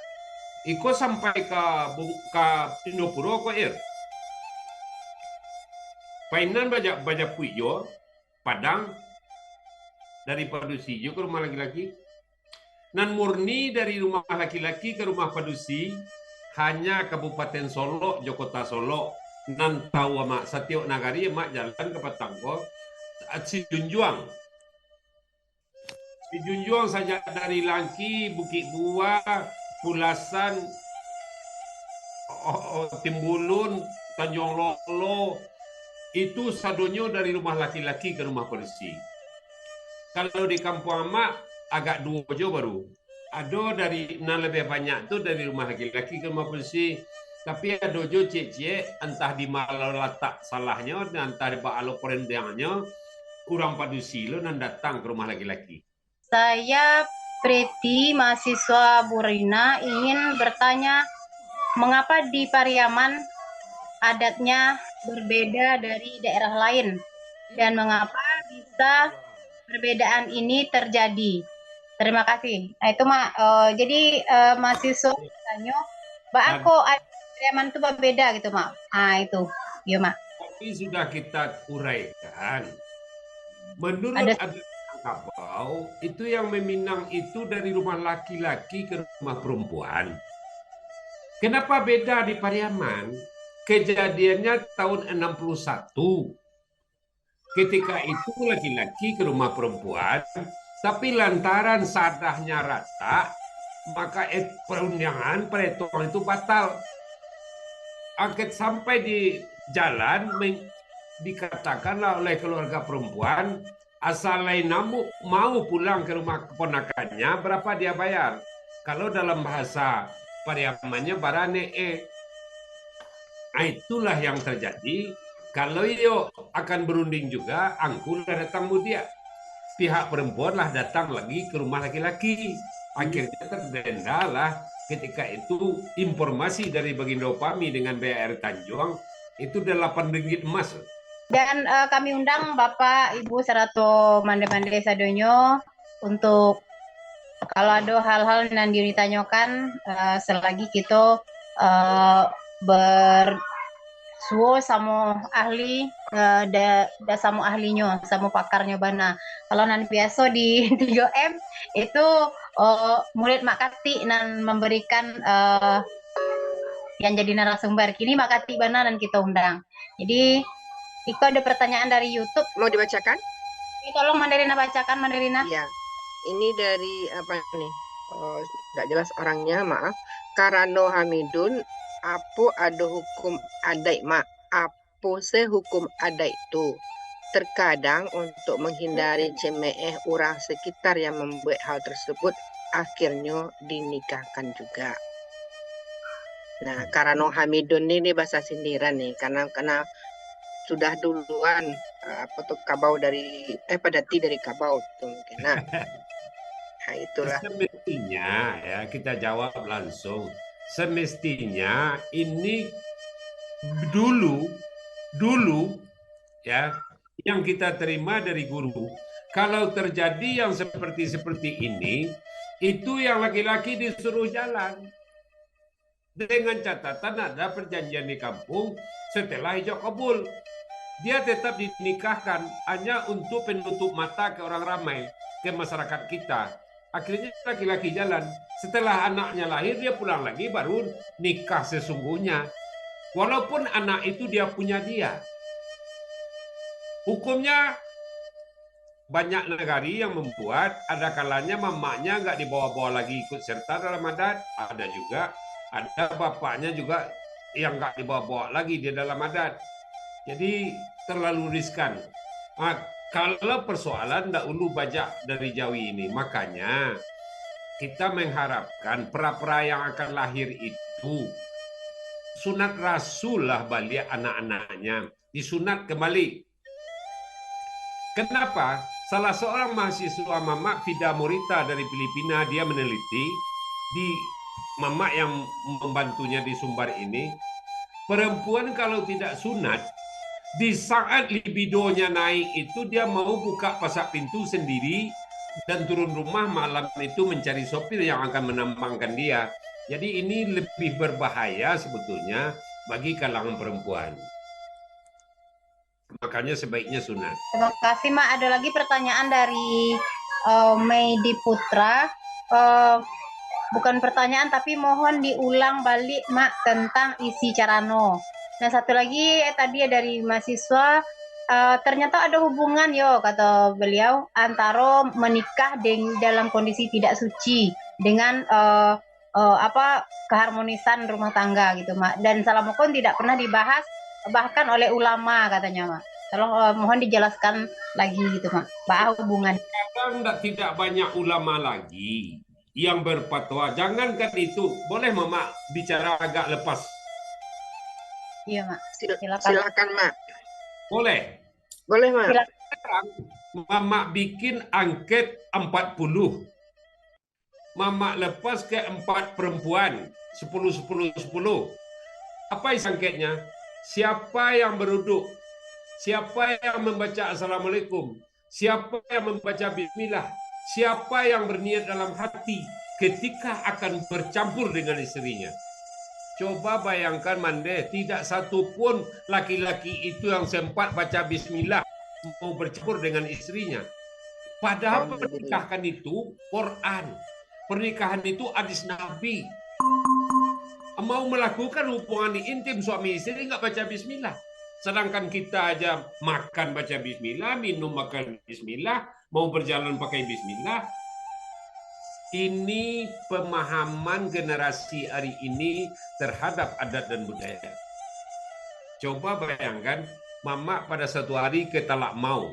iko sampai ka bu-, ka Indopuro ko, Ir. Painan baja-, bajapuik juo, Padang, dari padusi juo ka rumah laki-laki. Nan murni dari rumah laki-laki ka rumah padusi, hanya Kabupaten Solok jo Kota Solok, nan tahu amak, satiok nagari amak jalan ka patang ko, Sijunjuang. Dijunjuang sajak dari Langki, Bukik Buah, Pulasan, o-, o-, Timbulun, Tanjuang Lolo, itu sadonyo dari rumah laki-laki ka rumah padusi. Kalau di kampuang amak, agak duo jo baru. Ado dari, nan labiah banyak tu dari rumah laki-laki ka rumah padusi. Tapi ado jo ciek-ciek, antah di ma latak salahnyo, antah di baa lo parandiangnyo, urang padusi lo nan datang ka rumah laki-laki. Saya Preti, mahasiswa Burina, ingin bertanya, mengapa di Pariaman adatnya berbeda dari daerah lain? Dan mengapa bisa perbedaan ini terjadi? Terima kasih. Nah, itu, Mak. Eh, jadi, eh, mahasiswa bertanya, baa kok adat Pariaman tu berbeda gitu, Mak? Ah, itu. Yo, Mak. Tadi sudah kita uraikan. Menurut adat Minangkabau, itu yang meminang itu dari rumah laki-laki ke rumah perempuan. Kenapa beda di Pariaman? Kejadiannya tahun enam puluh satu. Ketika itu laki-laki ke rumah perempuan, tapi lantaran sadahnya ratak, maka et-, perundangan, perhitungan itu batal. Angkat sampai di jalan, men-, dikatakanlah oleh keluarga perempuan, asal lai namuak mau pulang ke rumah keponakannya, berapa dia bayar? Kalau dalam bahasa Pariamannya, bara ne'e. Ah, itulah yang terjadi. Kalau iyo akan berunding juga, angku lah datang mudiak. Pihak perempuan lah datang lagi ke rumah laki-laki. Akhirnya terdendalah ketika itu informasi dari Bagindo Pami dengan B R Tanjuang itu delapan ringgit emas. Dan, eh, kami undang Bapak, Ibu, sarato mande-mande sadonyo untuk kalau ado hal-hal nan ditanyokan, eh, selagi kito, eh, bersuo samo ahli, eh, da, da samo ahlinyo, samo pakarnyo bana. Kalau nan biaso di tigo M, itu, eh, murid Mak Katik nan memberikan, eh, yang jadi narasumber. Kini Mak Katik bana nan kito undang. Jadi, iko ado pertanyaan dari YouTube. Mau dibacakan? Oke, tolong Mandarina bacakan, Mandarina. Iya. Ini dari, apa nih? Oh, nggak jelas orangnya, maaf. Karano Hamidun, apo ado hukum adaik, Mak? Apo se hukum adaik tu? Terkadang untuk menghindari cemeeh urang sekitar yang membuat hal tersebut, akhirnyo dinikahkan juga. Nah, karano Hamidun ni, ni bahasa sindiran ni, karena, karena sudah duluan, eh, apa tu, kabau dari, eh, padati dari kabau tu mungkin. Nah, nah, itulah. Semestinya, ya, kita jawab langsung. Semestinya ini dulu, dulu, ya, yang kita terima dari guru, kalau terjadi yang seperti-seperti ini, itu yang laki-laki disuruh jalan. Dengan catatan ada perjanjian di kampung, setelah ijab kabul. Dia tetap dinikahkan hanya untuk penutup mata ke orang ramai, ke masyarakat kita. Akhirnya laki-laki jalan. Setelah anaknya lahir, dia pulang lagi, baru nikah sesungguhnya. Walaupun anak itu dia punya dia. Hukumnya banyak nagari yang membuat, ada kalanya mamaknya nggak dibawa-bawa lagi ikut serta dalam adat, ada juga, ada bapaknya juga yang nggak dibawa-bawa lagi di dalam adat. Jadi, terlalu riskan. Ah, kalau persoalan ndak ulu bajak dari Jawi ini, makanya kita mengharapkan pra-pra yang akan lahir itu sunat rasul lah baliak anak-anaknya, disunat kembali. Kenapa? Salah seorang mahasiswa mamak Fida Morita dari Filipina, dia meneliti di mamak yang membantunya di Sumbar ini, perempuan kalau tidak sunat, di saat libidonya naik itu, dia mau buka pasak pintu sendiri dan turun rumah malam itu mencari sopir yang akan menambangkan dia. Jadi ini lebih berbahaya sebetulnya bagi kalangan perempuan. Makanya sebaiknya sunat. Terima kasih, Mak. Ada lagi pertanyaan dari, eh, Mei Diputra. Eh, bukan pertanyaan, tapi mohon diulang balik, Mak, tentang isi carano. Nah, satu lagi, eh, tadi dari mahasiswa, eh, ternyata ada hubungan, yo, kata beliau, antara menikah deng-, dalam kondisi tidak suci dengan, eh, eh, apa, keharmonisan rumah tangga gitu, Mak. Dan salam hukum tidak pernah dibahas bahkan oleh ulama katanya, Mak. Tolong, eh, mohon dijelaskan lagi gitu, Mak. Baa hubungan. Sekarang ndak, tidak banyak ulama lagi yang berfatwa. Jangankan itu, boleh Mamak bicara agak lepas? Iya, Mak. Sil-, silakan. Silakan, Mak. Boleh? Boleh, Mak. Silakan. Sekarang Mamak bikin angket empat puluh. Mamak lepas ke empat perempuan, sepuluh, sepuluh, sepuluh. Apa isi angketnya? Siapa yang beruduk? Siapa yang membaca Assalamualaikum? Siapa yang membaca Bismillah? Siapa yang berniat dalam hati ketika akan bercampur dengan istrinya? Coba bayangkan, Mandeh, tidak satu pun laki-laki itu yang sempat baca Bismillah mau bercampur dengan istrinya. Padahal Alhamdulillah. Pernikahan itu Quran. Pernikahan itu hadis Nabi. Mau melakukan hubungan intim suami istri nggak baca bismillah. Sedangkan kita aja makan baca bismillah, minum makan bismillah, mau berjalan pakai bismillah. Ini pemahaman generasi hari ini terhadap adat dan budaya. Coba bayangkan, mamak pada satu hari ke Talak Mau,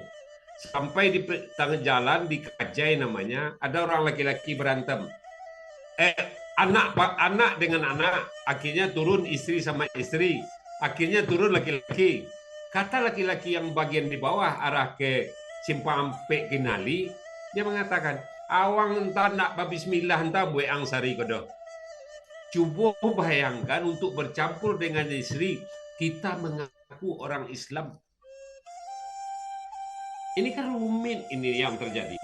sampai di pe-, tangah jalan di Kajai namanya, ada orang laki-laki berantem. Eh, anak pa-, anak dengan anak, akhirnya turun istri sama istri, akhirnya turun laki-laki. Kata laki-laki yang bagian di bawah arah ke Simpang Ampek Kinali, dia mengatakan, "Awang entah nak babismillah entah buek ang sari ko doh." Cubo bayangkan, untuk bercampur dengan istri, kita mengaku orang Islam. Ini kan rumit ini yang terjadi.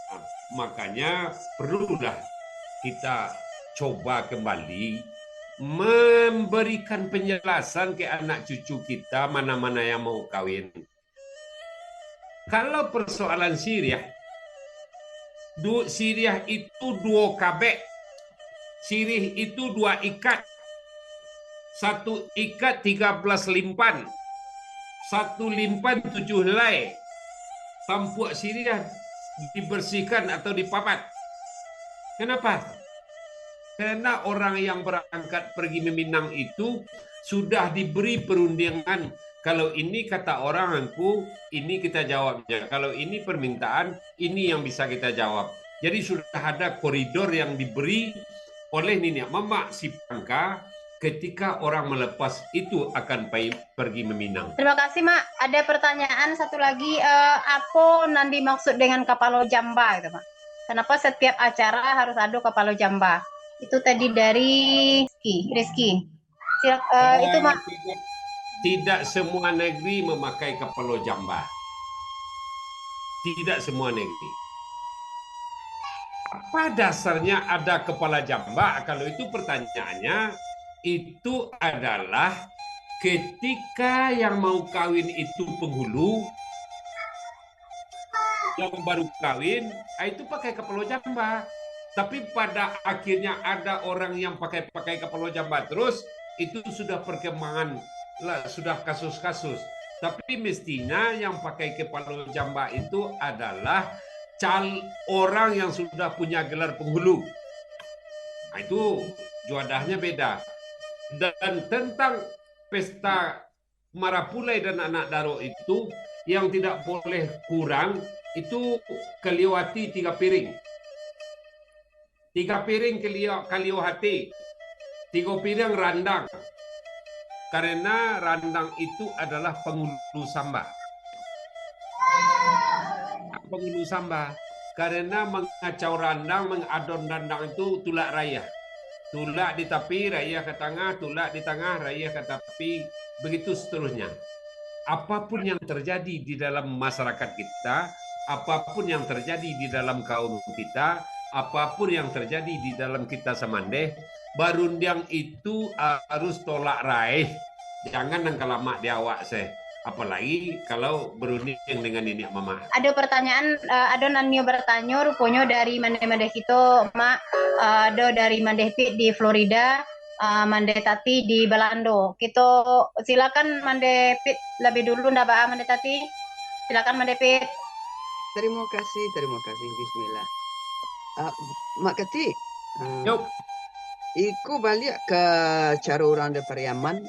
Nah, makanya perlulah kita coba kembali memberikan penjelasan ke anak cucu kita mana-mana yang mau kawin. Kalau persoalan siriah, du-, siriah itu duo kabek. Sirih itu dua ikat. Satu ikat tiga belas limpan. Satu limpan tujuh helai. Tampuak sirih dibersihkan atau dipapat. Kenapa? Karena orang yang berangkat pergi meminang itu sudah diberi perundingan. Kalau ini kata orang angku, ini kita jawabnya. Kalau ini permintaan, ini yang bisa kita jawab. Jadi sudah ada koridor yang diberi oleh niniak mamak si pangka ketika orang melepas itu akan pai-, pergi meminang. Terima kasih, Mak. Ada pertanyaan satu lagi, eh, apo nan dimaksud dengan kapalo jamba itu, Mak? Kenapa setiap acara harus ada kapalo jamba? Itu tadi dari Rizky. Rizky. Silak-, eh, itu, Mak. Tidak, tidak semua negeri memakai kapalo jamba. Tidak semua negeri. Apa dasarnya ada kapalo jamba? Kalau itu pertanyaannya, itu adalah ketika yang mau kawin itu penghulu, yang baru kawin, ah, itu pakai kapalo jamba. Tapi pada akhirnya ada orang yang pakai-pakai kapalo jamba terus, itu sudah perkembangan, lah, sudah kasus-kasus. Tapi mestinya yang pakai kapalo jamba itu adalah cal-, orang yang sudah punya gelar penghulu. Nah, itu juadahnya beda. Dan tentang pesta marapulai dan anak daro itu, yang tidak boleh kurang, itu kalio ati tiga piring. Tiga piring kalio, kalio ati. Tigo piring randang. Karena randang itu adalah pangulu samba. Pangulu samba. Karena mangacau randang, mangadon randang itu tulak rayah. Tulak di tapi, rayah ka tangah, tulak di tangah, rayah ka tapi, begitu seterusnya. Apapun yang terjadi di dalam masyarakat kita, apapun yang terjadi di dalam kaum kita, apapun yang terjadi di dalam kita samandeh, barundiang itu harus tolak raih. Jangan nan ka lamak di awak se. Apalagi kalau barundiang dengan niniak mamak. Ado pertanyaan, eh, ado nan nio bertanyo, ruponyo dari mandeh-mandeh kito, Mak, eh, ado dari Mandeh Pit di Florida, eh, Mandeh Tati di Balando. Kito silakan Mandeh Pit lebih dulu, ndak baa, Mandeh Tati. Silakan Mandeh Pit. Terima kasih, terima kasih. Bismillah. Ah, Mak Katik, ah, Yo. iko baliak ka caro urang di Pariaman.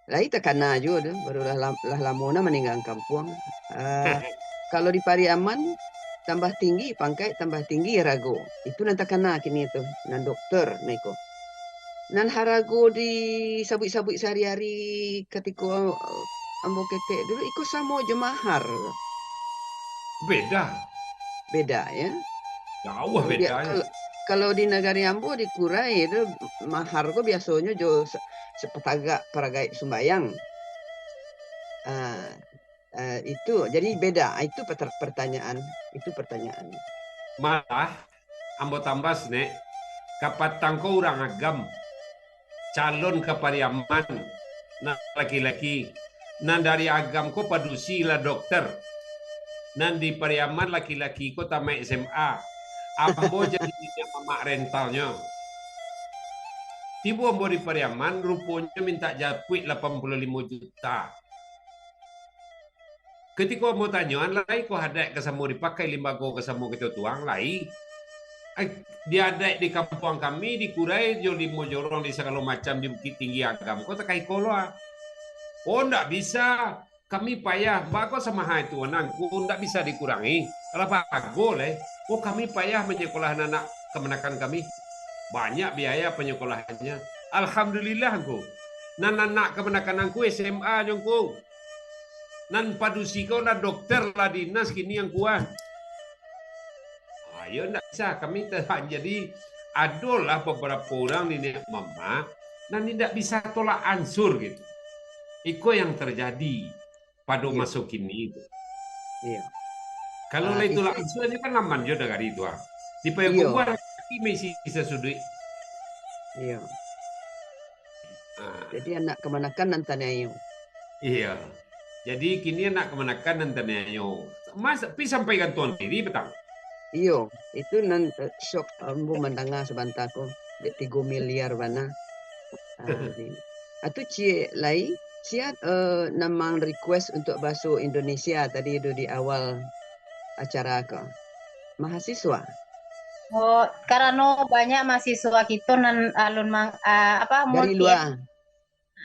Lai takana juo tu, baru lah lam-, lah lamo nah maninggakan kampuang. Ah, kalau di Pariaman, tambah tinggi pangkaik, tambah tinggi harago. Itu nan takana kini tu, nan dokter nah iko. Nan harago disabuik-sabuik sahari-hari katiko, eh, ambo ketek dulu, iko samo jo mahar. Beda. Beda, ya? Jauah Bia-, bedanya. Kalau, kalau di nagari ambo, di Kurai tu, mahar ko biasonyo jo se-, sapatagak paragaik sumbayang. Ah, eh, itu, jadi beda. Ah, itu peter-, pertanyaan. Itu pertanyaan. Malah, ambo tambah, Nek, kapatang ko urang Agam, calon ka Pariaman, nan laki-laki. Nan dari Agam ko padusi lah dokter. Nan di Pariaman laki-laki ko tamaik S M A. Ambo jadi niniak mamak rentalnyo. Tibo ambo di Pariaman, ruponyo mintak japuik lapan puluah limo juta. Katiko ambo tanyoan, lai ko adaik ka samo dipakai, limbago ka samo kito tuang, lai. Ai, di adaik di kampuang kami, di Kurai, jo Limo Jorong, di sagalo macam, di Bukittinggi Agam ko, takah iko lo, ah. Oh, ndak bisa. Kami payah. Baa ko samaha itu, Angku, ndak bisa dikurangi. Alah, bago lai. Oh, kami payah manyakolahan anak kamanakan kami. Banyak biaya panyakolahannyo. Alhamdulillah, Angku. Nan anak kamanakan Angku S M A nyo, Angku. Nan padusi ko lah dokter, lah dinas kini, Angku, ah. Ayo, ndak bisa, kami tahan. Jadi, adolah babarapo urang niniak mamak nan indak bisa tolak ansur gitu. Iko yang terjadi pado Iya. maso kini tu. Iya. Kalau Ah, lai tolak itu ansur aja kan aman jo nagari tu, ah. Di Payakumbuah Iya. lagi maisi sasuduik. Iya. Ah. Jadi anak kamanakan nan taniayo. Iya. Jadi kini anak kamanakan nan taniayo. Mas, pi sampai gantuang diri patang. Iyo, itu nan, eh, syok ambo mandanga sabanta ko. dek tigo miliar bana. Ah, di, atu ciek lai, sia, eh, nan mang-request untuak bahaso Indonesia tadi tu di awal acara ko? Mahasiswa? Oh, karano banyak mahasiswa kito nan alun mang-, ah, apa, dari luar.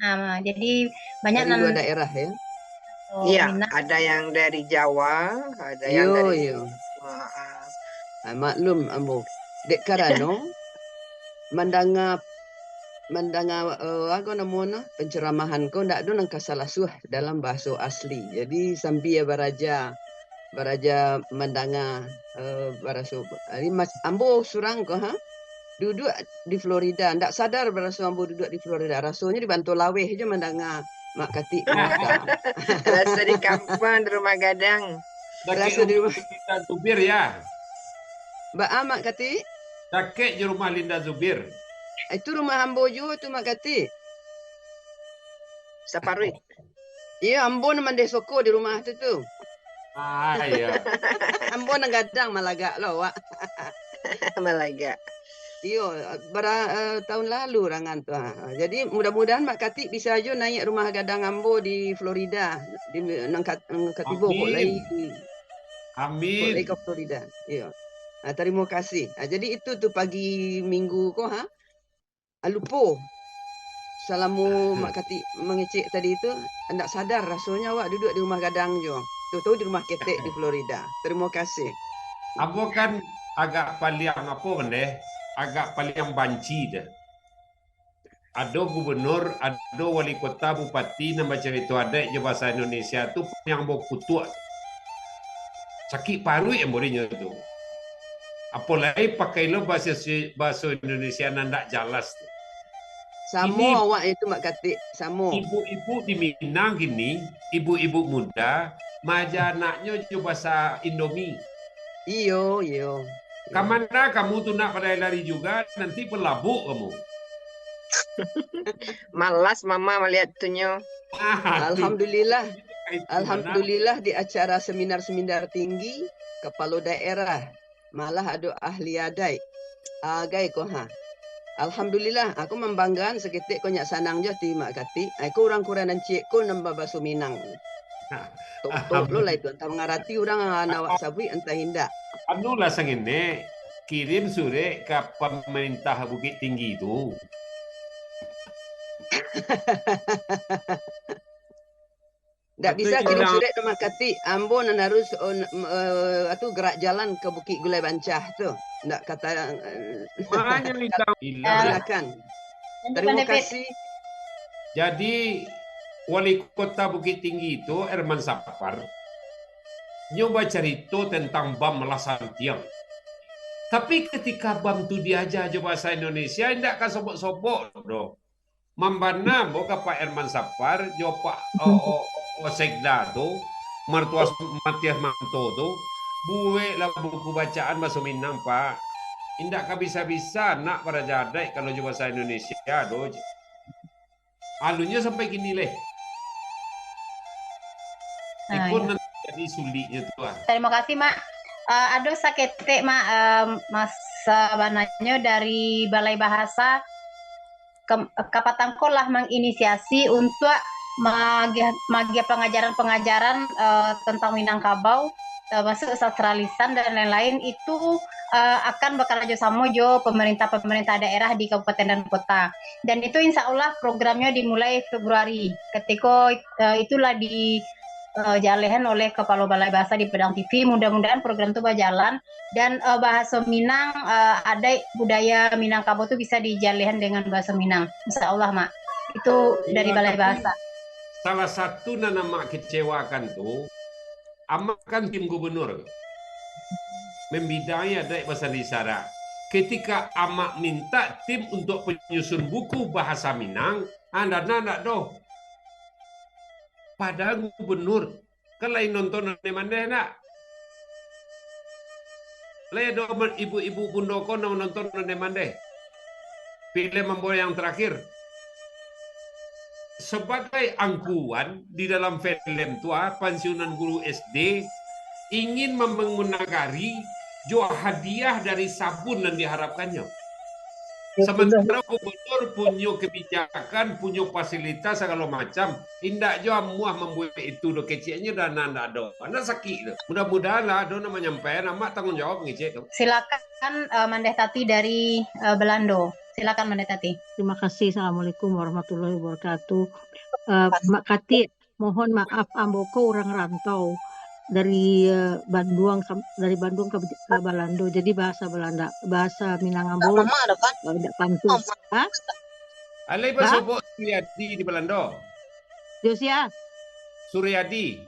Ah, jadi banyak dari nan luar daerah, ya? Oh, iya, minat. Ada yang dari Jawa, ada yang dari, iyo. Ah, ah. Ah, maklum ambo. Dek karano mandanga, mandanga, eh, apo namo no, penceramahan ko ndak ado nan ka salah suah dalam bahaso asli. Jadi, sambia baraja, baraja mandanga, eh, baraso, jadi mas-, ambo surang ko, ha? Duduak di Florida, ndak sadar baraso ambo duduak di Florida. Rasonyo di Banto Laweh jo mandanga Mak Katik mangata. Raso di kampuang, di rumah gadang. Raso di rumah. Linda Zubir, ya? Baa, Mak Katik? Dakek jo rumah Linda Zubir. Itu rumah ambo juo tu, Mak Katik. Saparuik. Iyo, ambo nan mandeh soko di rumah tu, tu. Ah, iyo. Ambo nan gadang malagak lo awak. Malagak. Iyo, bara-, eh, tahun lalu rangan tu, ha. Jadi, mudah-mudahan Mak Katik bisa jo naiak rumah gadang ambo di Florida, di, nan ka-, nan katibo kok lai. Amin. Kok lai ka Florida. Iyo. Ah, tarimo kasih. Ah, jadi itu tu pagi Minggu ko, ha. Ah, lupo. Salamo Mak Katik mangecek tadi tu, ndak sadar rasonyo awak duduak di rumah gadang juo. Tahu-tahu di rumah ketek di Florida. Tarimo kasih. Ambo kan agak paliang apo kan deh? Agak paliang banci deh. Ado gubernur, ado wali kota, bupati nan bacarito adaik jo bahasa Indonesia tu paliang ambo kutuak. Sakik paruik ambo dek inyo tu. Apo lai pakai lo bahaso, bahaso Indonesia nan ndak jaleh tu. Samo awak itu, Mak Katik, samo. Ibu-ibu di Minang kini, ibu-ibu muda, maaja anaknyo jo bahasa Indomie. Iyo, iyo. Ka mana kamu tu nak balari-lari juga, nanti palabuak kamu. Malas mama malihat tunyo. Ah, tu. Alhamdulillah. Itu mana? Alhamdulillah, di acara seminar-seminar tinggi, kapalo daerah, malah ado ahli adaik. Agai ko, ha. Alhamdulillah, aku mambanggaan saketek ko, nyak sanang jo ati Mak Katik. Ai ko urang kurang nan ciek ko nan babaso Minang. Tok-tok lo lah itu, antah mangarati urang nan awak sabuik, antah indak. Anulah sangene, kirim surek ka pamarintah Bukittinggi tu. Ndak bisa kirim surek tu, Mak Katik. Ambo nan harus, oh, n-, m-, eh, atu gerak jalan ka Bukik Gulai Bancah tu. Ndak kata, eh, silakan. Tarimo kasih. Jadi, Wali Kota Bukittinggi tu, Herman Sapar, nyo bacarito tentang bam Lah Santiang. Tapi, ketika bam tu diaja jo bahasa Indonesia, indak ka sobok-sobok doh. Mambana ambo ka Pak Herman Sapar, jo Pak, o, o, o, Sekda tu, Martua Matias Manto tu, bueklah buku bacaan bahaso Minang, Pak. Indak ka bisa-bisa nak baraja adaik kalau jo bahasa Indonesia doh. Alunyo sampai kini leh. Ah, iko nan jadi suliknyo tu, ah. Tarimo kasih, Mak. Ah, ado saketek, Mak, ah, mas-, sabananyo dari Balai Bahasa, Kam-, Kapatang ko lah manginisiasi untuak maagiah, maagiah pangajaran-pangajaran, eh, tentang Minangkabau, termasuk sastra lisan dan lain-lain, itu, eh, akan bakarajo samo jo pemerintah-pemerintah daerah di kabupaten dan kota. Dan itu insya Allah programnya dimulai Februari. Ketiko, eh, itulah di, eh, jalehan oleh Kepala Balai Bahasa di Padang T V. Mudah-mudahan program tu berjalan dan, eh, bahasa Minang, eh, adaik budaya Minangkabau tu bisa dijalehan dengan bahasa Minang. Insya Allah, Mak. Itu dari Balai Bahasa. Salah satu nan amak kecewakan tu, amak kan tim gubernur. Membidangi adaik basandi sara. Ketika amak minta tim untuk penyusun buku bahasa Minang, ah, dana ndak doh. Padahal gubernur, kan lai nonton Ondeh Mandeh ndak? Lai ado ibu-ibu bundo ko nan nonton Ondeh Mandeh? Filem ambo yang terakhir. Sebagai angkuan di dalam filem tu, ah, pensiunan guru S D ingin membangun nagari jo hadiah dari sabun nan diharapkannyo. Samantaro gubernur punyo kebijakan, punyo fasilitas sagalo macam, indak jo amuah mambuek itu doh, keceknyo dana ndak ado. Anak sakik tu. Mudah-mudahan lah ado nan manyampaian, amak tanggung jawab ngecek tu. Silakan, eh, Mandeh Tati dari, eh, Belando. Silakan, Mandeh Tati. Terima kasih. Assalamualaikum warahmatullahi wabarakatuh. Eh, Mak Katik, mohon maaf, ambo ko urang rantau dari, eh, Banduang sam-, dari Banduang ka, ka Balando. Jadi bahasa Balanda, bahasa Minang ambo, eh, dak pantuih. Ha? Alai Bah? Basobok Suryadi di Balando. Josia? Suryadi.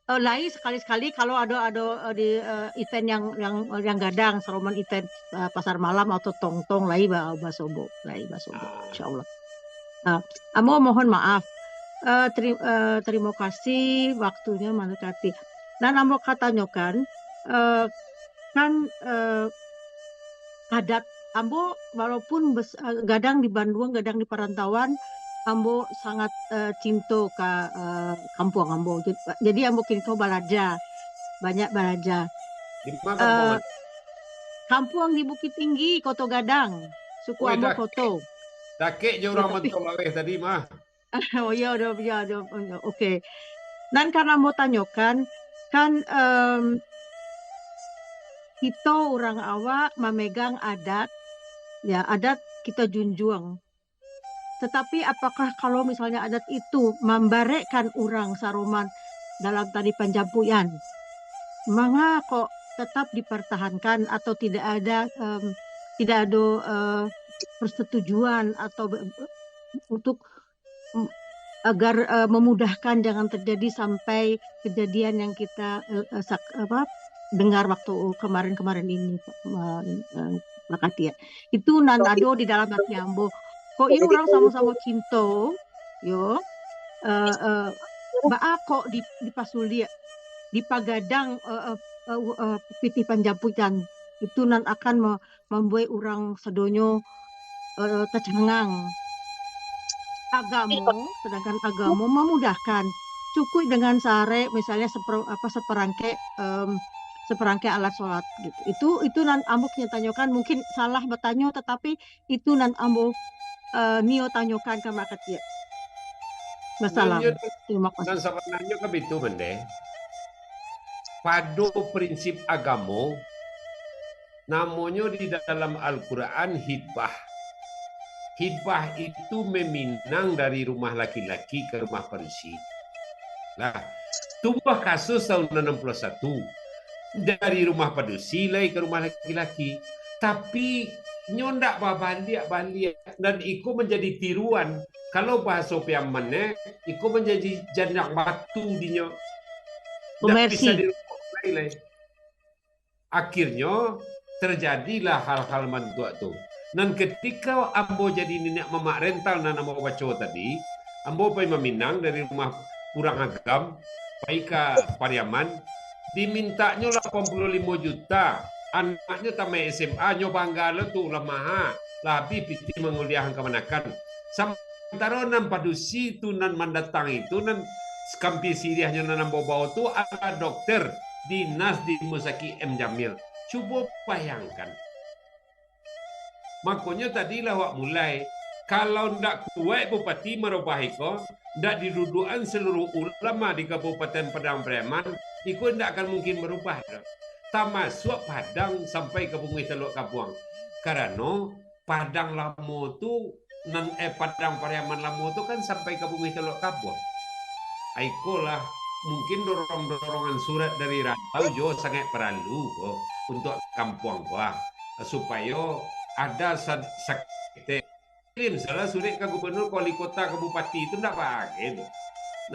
Eh, lai sakali-sakali kalau ado, ado, eh, di, eh, event yang, yang, yang gadang, saroman event, eh, pasar malam atau tongtong, lai ba-, basobok, lai basobok, insyaallah. Ah, ambo mohon maaf. Eh, teri-, eh, terima kasih waktunya Mandeh Tati. Nan ambo ka tanyokan, eh, kan, eh, adat ambo walaupun bes-, eh, gadang di Banduang, gadang di parantauan, ambo sangat, eh, cinto ka, eh, kampuang ambo. Jad-, jadi ambo kini ko balaja, banyak balaja. Di ma kampuang? Eh, kampuang di Bukittinggi, Koto Gadang, suku ambo Koto. Dakek jo urang Mantau Laweh tadi mah. Oh, iyo, ado, iyo, ado, iyo, oke. Nan kan ambo tanyokan, kan, em, kito urang awak mamegang adat, ya, adat kito junjuang. Tetapi apakah kalau misalnya adat itu mambarekkan urang saroman dalam tali panjampuian, manga kok tetap dipertahankan atau tidak ada, em, tidak ado, eh, persetujuan atau be-, untuk, mm, agar, eh, memudahkan jangan terjadi sampai kejadian yang kita, eh, eh, sak-, apa, dengar waktu kemarin-kemarin ini, Pak, ma-, eh, Mak Katik. Itu nan ado di dalam ati ambo. Kok iyo urang samo-samo cinto, yo, eh, eh, baa kok di-, dipasuliak, dipagadang, eh, eh, eh, eh, pitih panjampuian. Itu nan akan me-, mambuek urang sadonyo, eh, tacangang. Agamo, sedangkan agamo mamudahkan. Cukuik dengan sarek, misalnya sepero-, apa, seperangkek, em, seperangkek alat sholat, gitu. Itu, itu nan ambo ingin tanyokan, mungkin salah batanyo, tetapi itu nan ambo, eh, nio tanyokan ka Mak Katik. Wassalam. Nan nyo, terima kasih. Nan sabananyo kan bitu, Mandeh. Pado prinsip agamo, namonyo di dalam Al-Quran hibah. Hibah itu meminang dari rumah laki-laki ka rumah padusi. Lah, tumbuah kasus tahun anam puluah satu, dari rumah padusi lai ka rumah laki-laki. Tapi, nyo ndak babaliak-baliak, dan iko manjadi tiruan. Kalau bahaso Piaman, eh, iko manjadi janjang batu dinyo. Ndak bisa dirubah lai. Akhirnyo, terjadilah hal-hal bantuak tu. Nan ketika ambo jadi niniak mamak rental nan ambo baco tadi, ambo pai maminang dari rumah urang agam, pai ka Pariaman, dimintaknyo lapan puluah limo juta, anaknyo tamaik S M A, nyo bangga lo tu, lah maha, lah abih pitih manguliahan kamanakan. Sam-, Samantaro nan padusi tu nan mandatang itu, nan sakampi siriahnyo nan ambo bao tu adalah dokter dinas di Musakik M Jamil. Cubo bayangkan. Makonyo tadilah awak mulai, kalau ndak kuaik Bupati marubah iko, ndak diduduakan saluruh ulama di Kabupaten Padang Pariaman, iko ndak akan mungkin barubah doh. Tamasuak Padang sampai ka Bunguih Taluak Kabuang. Karano Padang Lamo tu, nan, eh, Padang Pariaman Lamo tu kan sampai ka Bunguih Taluak Kabuang. Aikolah, mungkin dorong-dorongan surat dari rantau jo sangaik paralu ko untuak kampuang ko, ah, supayo ada sa-, saketek. Kirim salah surek ka gubernur, ka wali kota, ka bupati, tu ndak bagai tu.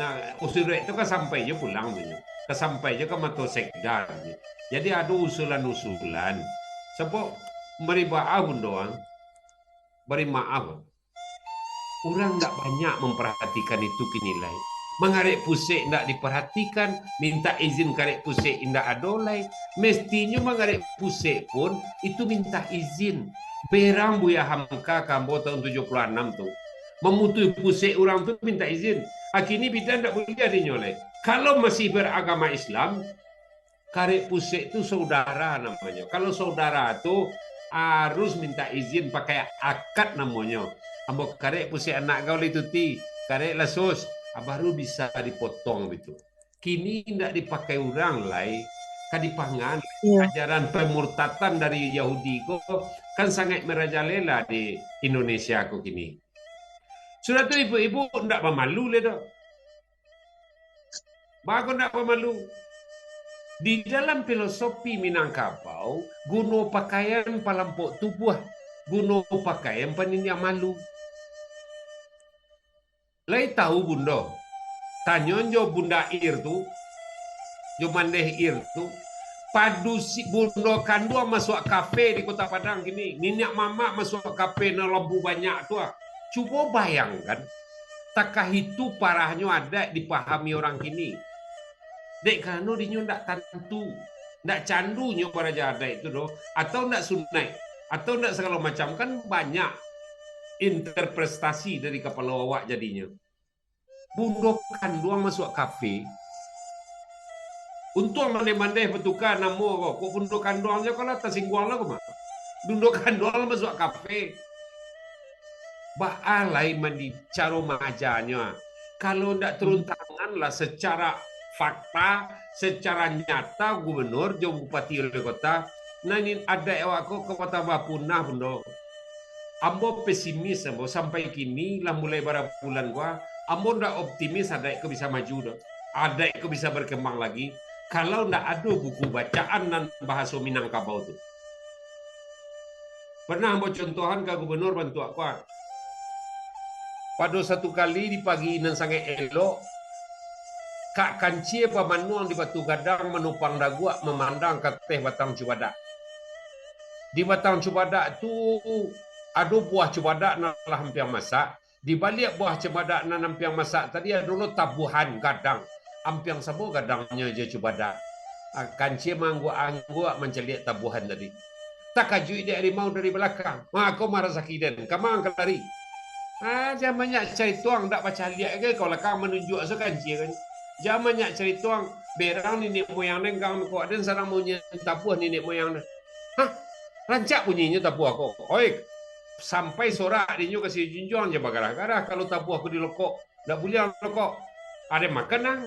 Nah, surek tu ka sampai jo pulang tu nyo. Ka sampai jo ka mato sekda tu nyo. Jadi, ado usulan-usulan. Sabab, bari maaf, Undoang. Bari maaf. Urang ndak banyak mamparhatikan itu kini lai. Mangarek pusek ndak diparhatikan, mintak izin karek pusek indak ado lai. Mestinyo mangarek pusek pun itu mintak izin. Berang Buya Hamka ka ambo tahun tujuah puluah anam tu. Mamutuih pusek urang tu mintak izin. Akini bidan ndak buliah dinyo lai. Kalau masih baragama Islam, karek pusek tu saudara namonyo. Kalau saudara tu, Harus minta izin pakai akad namonyo. Ambo karek pusek anak kau lai tuti, karek lah sus, baru bisa dipotong bitu. Kini indak dipakai urang lai, ka dipangan. Iya. Ajaran pemurtatan dari Yahudi ko kan sangaik merajalela di Indonesia ko kini. Sudah tu ibu-ibu ndak bamalu lai doh. Baa kok ndak bamalu? Di dalam filosofi Minangkabau, guno pakaian palampok tubuah, guno pakaian paniniang malu. Lai tahu Bundo? Tanyo jo Bunda Ir tu, jo Mandeh Ir tu, padusi Bundo kanduang masuak kafe di Kota Padang kini, niniak mamak masuak kafe nan lampu banyak tu ah. Cubo bayangkan, takah itu parahnyo adaik dipahami urang kini. Dek karano dinyo ndak tantu, ndak candu nyo baraja adaik tu doh, atau ndak sunaik, atau ndak sagalo macam, kan banyak interpretasi dari kapalo awak jadinyo. Bundo kanduang masuak kafe. Untuang Mandeh-Mandeh batuka namo ko. Kok Bundo kanduang jo ko lah tasingguang lah ko mah. Bundo kanduang lah masuak kafe. Baa lai mandi caro maajanyo ah. Kalau ndak turun tangan lah secara fakta, secara nyata gubernur jo bupati wali kota, nan adaik awak ko ka batambah punah, Bundo. Ambo pesimis, ambo sampai kini lah mulai bara bulan ko, ambo ndak optimis adaik ko bisa maju doh. Adaik ko bisa berkembang lagi, kalau ndak ado buku bacaan nan bahaso Minangkabau tu. Pernah ambo contohan ka gubernur bantuak ko. Pado satu kali di pagi nan sangaik elok, Kak Kancia bamanuang di Batu Gadang manupang daguak mamandang ka ateh batang cubadak. Di batang cubadak tu, ado buah cubadak nan lah ampiang masak. Di baliak buah cubadak nan ampiang masak tadi, ado lo tabuahan gadang. Ampiang samo gadangnyo jo cubadak. Ah, Kancia maangguak-angguak mancaliak tabuahan tadi. Takajuik dek harimau dari balakang. Mako marasaki den. Kama ang ka lari? Ah, jan banyak carito ang, ndak bacaliak ge ka balakang, manunjuak se Kancia kan. Jan banyak carito ang, berang niniak moyang den, gang ko den sadang maunyian tabuah niniak moyang den. Hah? Rancak bunyinyo tabuah ko. Oi, sampai sorak dinyo ka sijunjuang, jan bagarah-garah kalau tabuah ko dilokok. Ndak buliah ang lokok. Ado makan ang.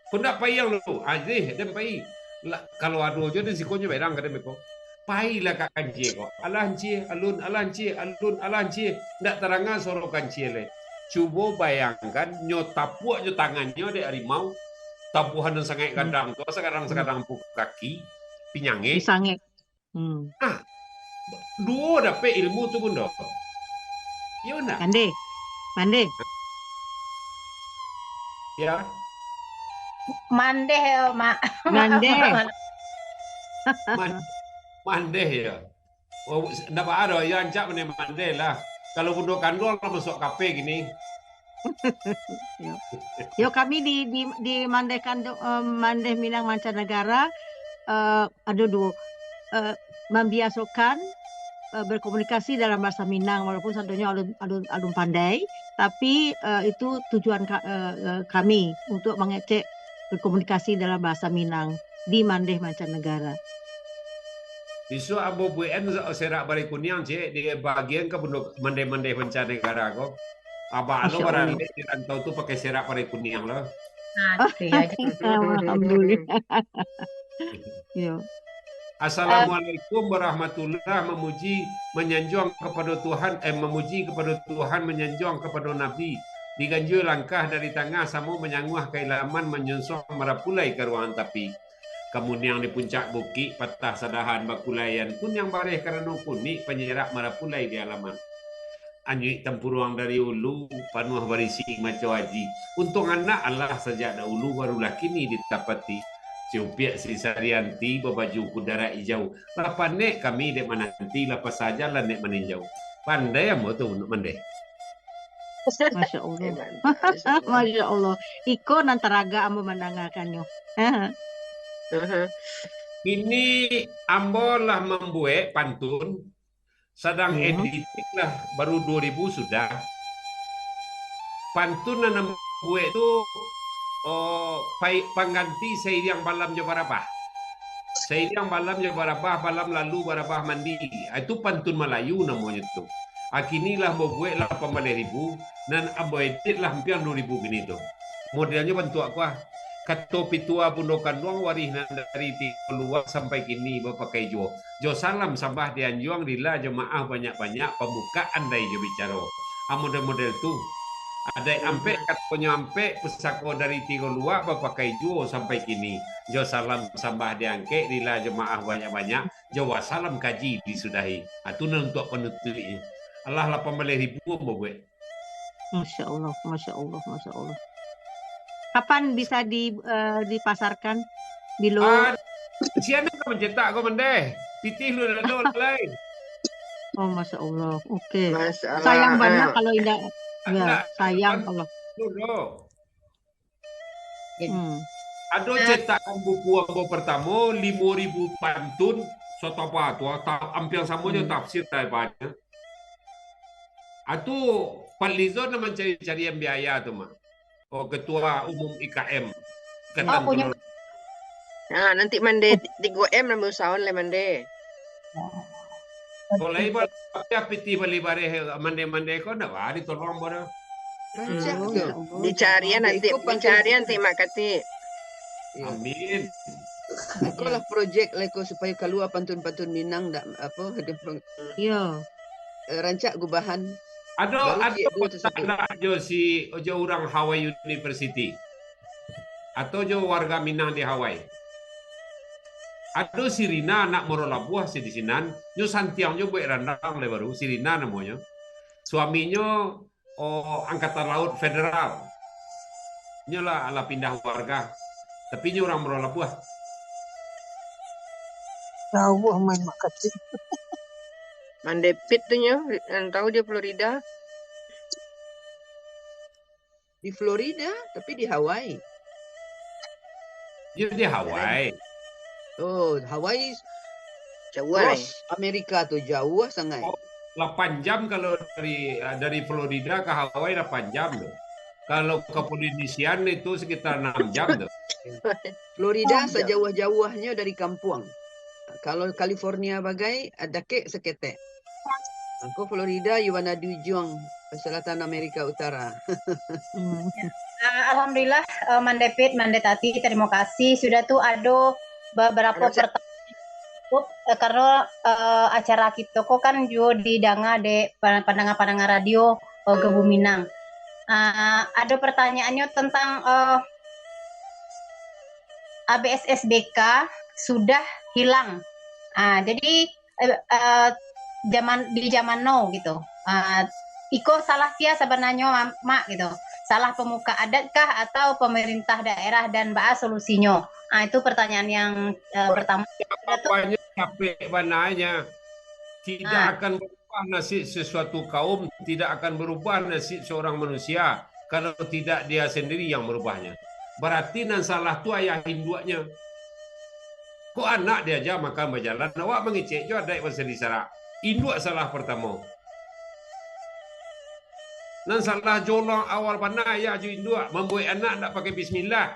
Kok ndak pai ang lu? Ah, deh, den pai. Lah, kalau ado jo den sikonyo berang ka den beko. Pailah Kak Kancia ko. Alah Kancia, alun, alah Kancia, alun, alah Kancia. Ndak tadanga suaro Kancia lai. Cubo bayangkan, nyo tapuak jo tangannyo dek harimau. Tabuahan nan sangaik gadang tu, sakadang-sakadang pukul kaki, pinyangek. Disangek. Hmm. Ah, duo dapek ilmu tu, Bundo. Iyo ndak? Mandeh. Mandeh. Ya. Mandeh yo, Mak. Mandeh. Man-, mandeh ya. Oh, ndak baa doh, ya ancak mandeh-mandeh lah. Kalau Bundo kanduang lah masuak kafe gini. Yo. Yo, kami di, di, di Mandeh Kandu-, eh, Mandeh Minang Mancanegara, eh, ado duo, eh, mambiasokan, eh, berkomunikasi dalam bahasa Minang, walaupun sadonyo alun, alun, alun pandai, tapi, eh, itu tujuan ka-, eh, eh, kami untuk mangecek berkomunikasi dalam bahasa Minang di Mandeh Mancanegara. Bisuak ambo buekan serak barai kuniang, cek, di bagian ka Bundo Mandeh-Mandeh Mancanegara ko. Abah lo baralek di rantau tu pakai serak parai kuniang lo. Masya Allah. Alhamdulillah. Yo. Assalamualaikum warahmatullah, memuji, menyanjuang kepada Tuhan, eh, memuji kepada Tuhan, menyanjuang kepada Nabi. Diganjua langkah dari tangah, samo manyanguah ka ilaman, manyonsong marapulai ka ruangan tapi. Kamuniang di puncak bukik, patah sadahan bakulaian, kuniang bareh karano kunik, panyerak marapulai di alaman. Anyuik tampuruang dari ulu, panuah barisi maco aji. Untuang anak alah sajak dahulu, barulah kini ditapati. Ciupiak si Sarianti, babaju kudarat ijau. Lah panek kami dek mananti, lah pasaja lah dek maninjau. Pandai ambo tu, Mandeh. Masya Allah. Hebat, Masya Allah. Masya Allah. Iko nan taragak ambo mandangakannya. Aha. Kini ambo lah mambuek pantun, sadang editing lah, baru dua ribu sudah. Pantun nan ambo buek tu, oh, pai-, pangganti sairiang balam jo barabah. Sairiang balam jo barabah, balam lalu barabah mandi. Ah, itu pantun Malayu namonyo tu. Ah, kini lah ambo buek lapan baleh ribu, nan ambo edit lah ampiang duo ribu kini tu. Modelnyo bantuak ko ah. Kato pitua bundo kanduang, warih nan dari tigo luak sampai kini bapakai juo. Jo salam sambah di anjuang, rila jo maaf banyak-banyak, pambuka andai jo bicaro. Ah, model-model tu. Adaik ampek, katonyo ampek, pusako dari tigo luak bapakai juo sampai kini. Jo salam sambah di angkek, rila jo maaf banyak-banyak, jo wassalam kaji disudahi. Ah, tu nan untuak panutuiknyo. Alah lapan baleh ribu ambo buek. Masya Allah, Masya Allah, Masya Allah. Kapan bisa di, eh, dipasarkan? Bilo? Ah, sia nan ka mancetak ko, Mandeh. Pitih lu ado lai. Oh, Masya Allah. Oke. Masya Allah, Sayang banyak eh. Kalau indak. Ya, Indak, sayang kan Allah. Dulu. Hmm. Ado cetakan buku ambo partamo, limo ribu pantun, sataba tu, ta-, ampiang samo jo Hmm. tafsir Taibahnya. Atu Fadlizon nan mancari-carian biaya tu mah. Oh, ketua umum I K M. Ikatan Oh, punyo. Pengelola. Ha, nanti Mandeh tigo M nambah usahawan lai Mandeh. Kalau lai ba-, tapi pitih bali bareh Mandeh-Mandeh ko ndak ba ditolong bodoh. Rancak Hmm. tu. Dicarian Mandeh nanti, iko pantai dicarian putih. Ti Mak Katik. Iya. Amin. Iko lah projek lah iko supaya kalua pantun-pantun Minang ndak apa, ada pro-, Iya. eh, rancak gubahan. Ado, Baru ado ciek dua kontak tersebut. Ndak jo si, jo urang Hawaii University? Atau jo warga Minang di Hawaii? Ado si Rina, anak Muaro Labuah, si di sinan, nyo santiang jo buek randang lai baru, si Rina namonyo. Suaminyo, oh, Angkatan Laut Federal. Nyo lah, lah pindah warga. Tapi nyo urang Muaro Labuah. Jauah main Mak Katik. Mandeh Pit tu nyo, nan tahu di Florida. Di Florida, tapi di Hawaii. Yo, di Hawaii. Oh, Hawaii. Jauah, Ross, eh. Amerika tu jauah sangat. Oh, lapan jam kalau dari, dari Florida ke Hawaii, lapan jam tu. Kalau ke Polinesian itu sekitar enam jam tu. Florida Oh, jauh. Sajauah-jauahnyo dari kampuang. Kalau California bagai, ah, dakek saketek. Angko Florida, iyo bana di ujuang selatan Amerika Utara. Hmm. Ah, alhamdulillah, eh, Mandeh Pit, Mandeh Tati, terima kasih. Sudah tu ado beberapa Ado, Cak. pertanyaan cukup, eh, karena, eh, acara kito ko kan juo didanga dek pa-, pandanga-pandanga radio, eh, Gebu Minang. Ah, ado pertanyaannyo tentang, eh, A B S S B K sudah hilang. Ah, jadi, eh, eh, zaman, di zaman now gitu. Ah, iko salah sia sabananyo, Mak, gitu? Salah pemuka adat kah atau pemerintah daerah dan baa solusinyo? Ah, itu pertanyaan yang, eh, pertama. Jawabannya capek bananyo. Tidak Ah. akan berubah nasib sesuatu kaum, tidak akan berubah nasib seorang manusia kalau tidak dia sendiri yang merubahnya. Berarti nan salah tu ayah induaknya. Kok anak diaja makan bajalan, awak mangecek jo adaik bansa di sarak. Induak salah partamo. Nan salah jolong awal bana ayah jo induak, mambuek anak ndak pakai bismillah.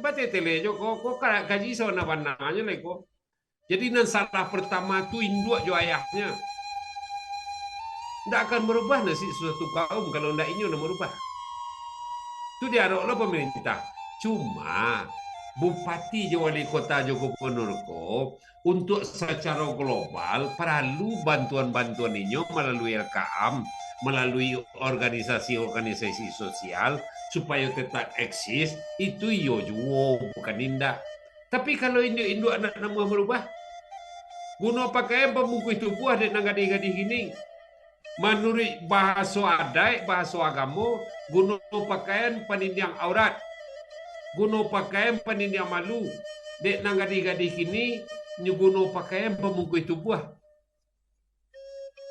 Batele-tele jo ko, ko ka-, kaji sawana-wananyo lai ko. Jadi nan salah partamo tu induak jo ayahnyo. Ndak akan marubah nasib suatu kaum kalau ndak inyo nan marubah. Tu diarok lo pamarintah. Cuma, bupati jo wali kota jo gubernur ko, untuk sacaro global, paralu bantuan-bantuan inyo malalui L K A M, malalui organisasi-organisasi sosial, supayo tetap eksis, itu iyo juo, bukan indak. Tapi kalau induak-induak nak namuah marubah, guno pakaian pamungkuih tubuah dek nan gadih-gadih kini. Manuruik bahaso adaik, bahaso agamo, guno pakaian panindiang aurat, guno pakaian panindiang malu. Dek nan gadih-gadih kini, nyo guno pakaian pamungkuih tubuah.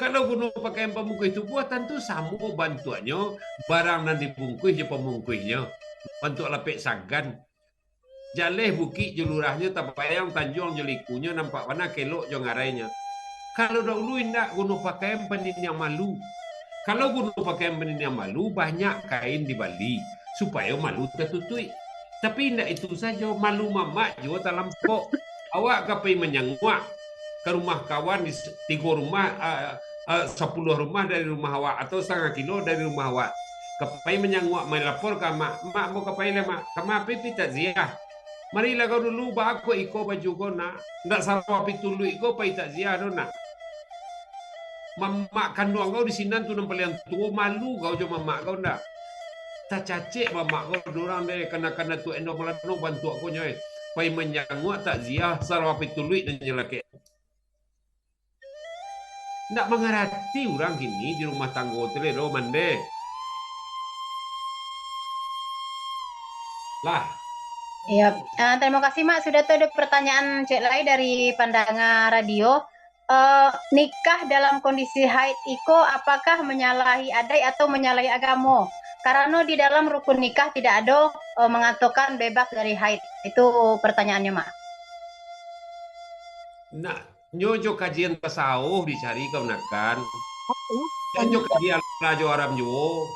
Kalau guno pakaian pamungkuih tubuah, tantu samo bantuaknyo, barang nan dibungkuih jo pamungkuihnyo, bantuak lapek sagan. Jaleh bukik jo lurahnyo, tabayang tanjuang jo likunyo, nampak bana kelok jo ngarainyo. Kalau dahulu indak, guno pakaian panindiang malu. Kalau guno pakaian panindiang malu, banyak kain dibali, supayo malu tatutuik. Tapi indak itu sajo, malu mamak juo talampok. Awak ka pai manyanguak ka rumah kawan di s-, tigo rumah, a, a, sapuluah rumah dari rumah awak, atau satangah kilo dari rumah awak. Ka pai manyanguak, malapor ka amak, "Mak, ambo ka pai lai, Mak." "Ka ma pai, pai takziah?" "Marilah kau dulu, baa kok iko baju kau, Nak? Ndak sarawak pituluik ko pai takziah tu, Nak." Mamak kanduang kau di sinan tu nan paliang tuo, malu kau jo mamak kau ndak? Tacacek mamak kau, durang deh, kana-kana tu endo malano bantuak ko nyo, eh. Pai manyanguak takziah, sarawak pituluik nan nyo lakek. Ndak mangarati urang kini di rumah tanggo tu leh doh, mandeh. Lah. Iya, eh, terima kasih, Mak. Sudah tu ada pertanyaan cek lai dari pandanga radio. Eh, nikah dalam kondisi haid iko apakah menyalahi adaik atau menyalahi agamo? Karano di dalam rukun nikah tidak ado, eh, mangatokan bebas dari haid. Itu pertanyaannya, Mak. Nak, nyo jo kajian tasawuf dicari kamanakan. Jan jo kaji halal jo haram juo.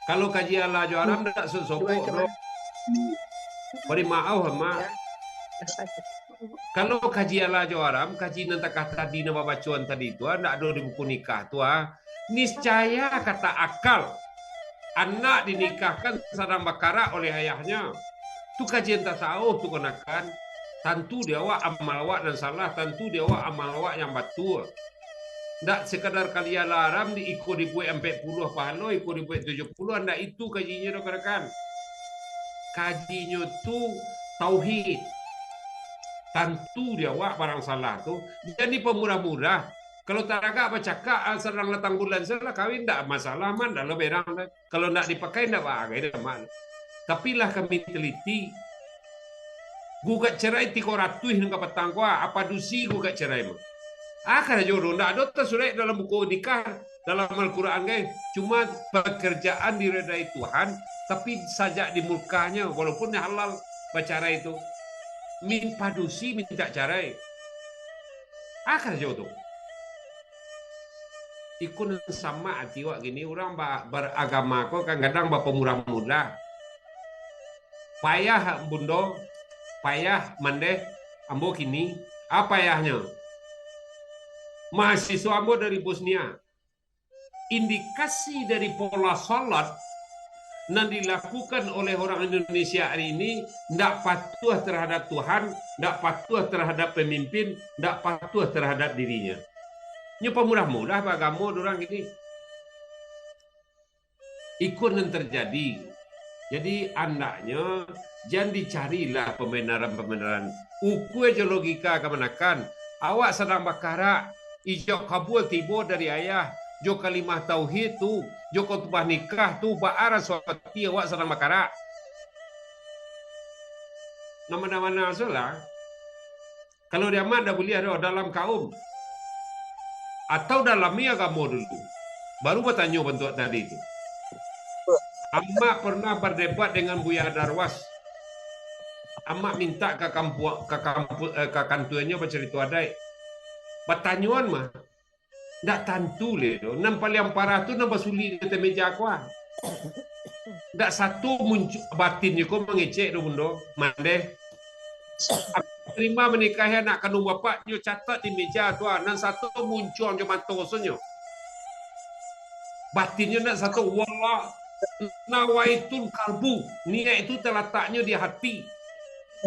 Kalau kaji halal jo haram ndak sosopok, bro. Bari maaf, Mak. Kalau kaji halal jo haram, kaji nan takah tadi, nan babacoan tadi tu, ah, ndak ado di buku nikah tu, ah. Niscaya kata akal, anak dinikahkan sadang bakarak oleh ayahnya. Tu kajian tasawuf tu, kamanakan. Tantu di awak amal awak nan salah, tantu di awak amal awak yang batua. Ndak sekadar kaji halal haram, di iko dibuek ampek puluah pahalo, iko dibuek tujuah puluah, ndak itu kajinyo doh, kamanakan. Kajinyo tu tauhid. Tantu di awak barang salah tu, jan dipamurah-murah. Kalau taragak bacakak, ah, sadang datang bulan, salah kawin, ndak masalah, man, ndak lo berang doh. Kalau ndak dipakai, ndak baagai doh, man. Tapi lah kami teliti, gugat cerai tigo ratuih nan kapatang ko, ah, padusi gugat cerai mah. Ah, karajo tu, ndak ado tasurek dalam buku nikah, dalam Al-Quran, kan? Cuma pekerjaan diredai Tuhan, tapi sajak di murkanya, walaupun halal bacarai tu, min-, padusi minta carai. Ah, karajo tu. Iko nan samak ati awak kini, urang ba-, baragama ko kadang-kadang bapamurah-murah. Payah bundo, payah mandeh, ambo kini, apa payahnyo? Mahasiswa ambo dari Bosnia, indikasi dari pola salat nan dilakukan oleh orang Indonesia hari ini, ndak patuh terhadap Tuhan, ndak patuh terhadap pemimpin, ndak patuh terhadap dirinya. Nyo pamurah-murah baagamo urang kini. Iko nan terjadi. Jadi, andaknyo jan dicarilah pambenaran-pambenaran. Ukua jo logika kamanakan. Awak sadang bakarak, ijab kabua tibo dari ayah, jo kalimah tauhid tu, jo khutbah nikah tu, baa raso ati awak sadang bakarak. Nan bana-bana tu lah. Kalau di amak ndak buliah doh, dalam kaum. Atau dalami agamo dulu. Baru batanyo bantuak tadi tu. Amak pernah berdebat dengan Buya Darwas. Amak mintak ka kampuang, ka kampu-, eh, ka kantuanyo bacarito adaik. Batanyoan mah. Ndak tantu leh doh. Nan paliang parah tu nan basulik di ateh meja ko, ah. Ndak sato muncu-, batinnyo ko mangecek doh, Bundo. Mandeh. Aku tarima manikahi anak kanduang bapak, nyo catat di meja tu, ah. Nan sato muncuang jo mato sonyo. Batinnyo ndak sato, wala nawaitul kalbu. Niat itu talataknyo di hati.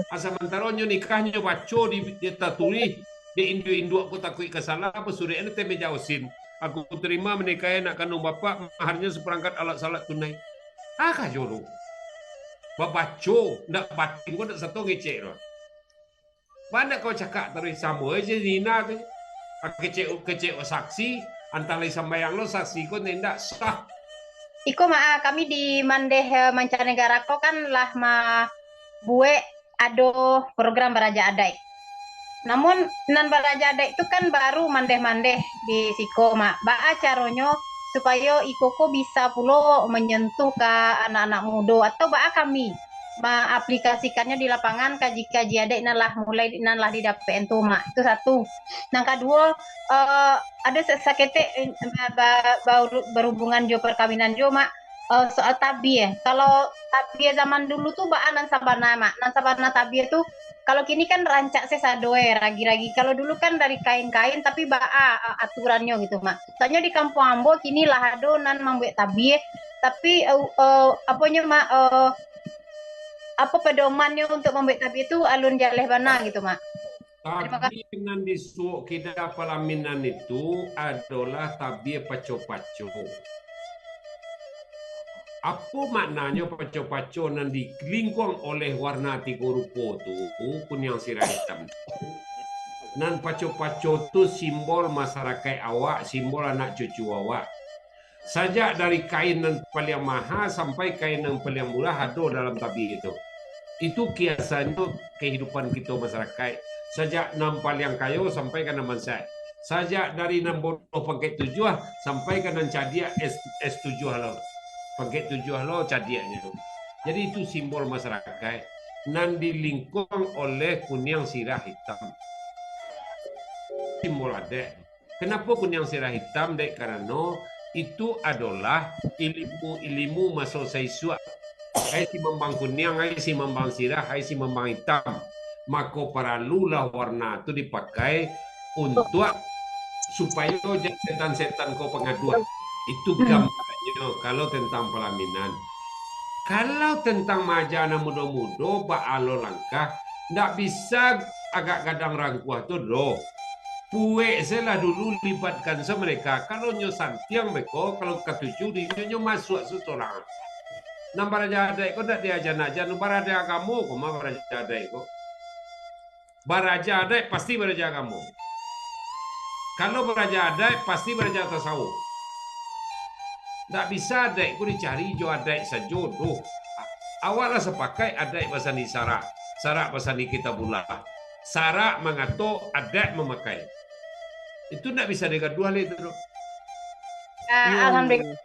Ah, samantaro nyo nikah, nyo baco di, di tatulih, dek induak-induak ko takuik ka salah, basurek di ateh meja usin. Aku tarima manikahi anak kanduang bapak, maharnyo saparangkat alat salat tunai. Ah, karajo tu. Babaco, ndak batin ko ndak sato ngecek doh. Banyak kau cakak taruih, samo aja zina tu. Ah, kecek, kecek saksi, antah lai sambayang lo saksi ko ndak sah. Iko ma, ah, kami di Mandeh, eh, Mancanegara ko kan lah ma-, buek ado program baraja adaik. Namun, nan baraja adaik tu kan baru mandeh-mandeh di siko, Mak. Baa caronyo supayo iko ko bisa pulo manyentuh ka anak-anak mudo, atau baa kami maaplikasikannya di lapangan, kaji-kaji adaik nan lah mulai, nan lah didapek tu, Mak? Itu satu. Nan kaduo, eh, ado sa-, saketek, eh, ba-, ba-, baru-, barhubungan jo parkawinan jo, Mak. Eh, soal tabie. Kalau tabie zaman dulu tu baa nan sabana, Mak? Nan sabana tabie tu, Kalau kini kan rancak se sado e, ragi-ragi. Kalau dulu kan dari kain-kain, tapi baa, a, aturannyo gitu, Mak. Soalnyo di kampuang ambo kini lah ado nan mambuek tabie, tapi, eh, eh, aponyo, Mak, eh, apo pedomannyo untuk mambuek tabie tu alun jaleh bana gitu, Mak. Terima kasih. Tabie nan di suok kida palaminan itu adolah tabie paco-paco. Apo maknanyo paco-paco nan dilingkuang oleh warna tigo rupo tu, kuniang sirah itam tu? Nan paco-paco tu simbol masarakaik awak, simbol anak cucu awak. Sajak dari kain nan paliang maha sampai kain nan paliang murah ado dalam tabie tu. Itu kiasannyo kehidupan kito masarakaik. Sajak nan paliang kayo sampai ka nan bansaik. Sajak dari nan bodoh pangkek tujuah sampai ka nan cadiak S, S tujuah lo. Pangkek tujuah lo cadiaknyo. Jadi itu simbol masarakaik nan dilingkuang oleh kuniang sirah itam. Simbol adaik. Kenapo kuniang sirah itam? Dek karano itu adolah ilimu-ilimu maso saisuak. Hai si mambang kuniang, hai si mambang sirah, hai si mambang itam. Mako paralulah warna tu dipakai untuak supayo jan setan-setan ko pangaduah. Itu gambarannyo kalau tentang palaminan. Kalau tentang maaja nan mudo-mudo, baa lo langkah, ndak bisa agak gadang rangkuah tu doh. Puek se lah dulu libatkan se mereka. Kalau nyo santiang beko, kalau katuju di nyo, nyo masuak se sorang. Nan baraja adaik ko ndak diaja-aja, nan baraja agamo ko mah baraja adaik ko. Baraja adaik pasti baraja agamo. Kalau baraja adaik pasti baraja tasawuf. Ndak bisa adaik ko dicari jo adaik sajo doh. Awak lah sapakaik adaik basandi sarak, sarak basandi kitabullah. Sarak mangato, adaik mamakai. Itu ndak bisa digaduah lai tu doh. Ah, alhamdulillah.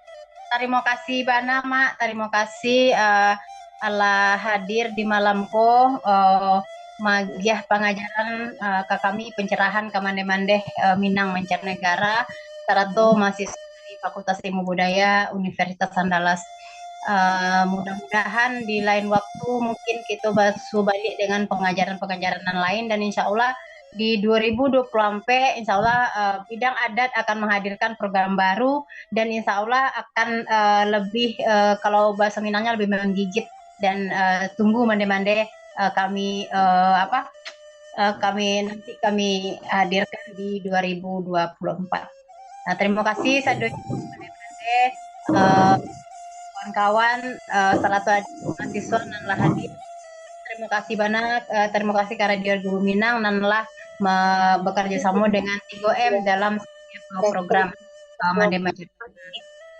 Tarimo kasih bana, Mak. Tarimo kasih, eh, alah hadir di malam ko, eh, magiah pangajaran, eh, ka kami, pencerahan ka mandeh-mandeh, eh, Minang Mancanegara, sarato mahasiswa dari Fakultas Ilmu Budaya Universitas Andalas. Eh, mudah-mudahan di lain waktu mungkin kito basuo baliak dengan pangajaran-pangajaran nan lain, dan insya Allah di dua ribu dua puluh ampek, insya Allah, eh, Bidang Adat akan menghadirkan program baru, dan insya Allah akan, eh, lebih, eh, kalau bahasa Minangnya lebih menggigit, dan, eh, tunggu mandeh-mandeh, eh, kami, eh, apa, eh, kami nanti kami hadirkan di dua ribu dua puluh empat. Nah, tarimo kasih sadonyo, eh, kawan-kawan, eh, sarato mahasiswa nan lah hadir. Tarimo kasih bana, eh, tarimo kasih ka Radio Guru Minang nan lah ma-, bekerja samo dengan tigo M dalam setiap program, eh, Mandeh Mancanegara.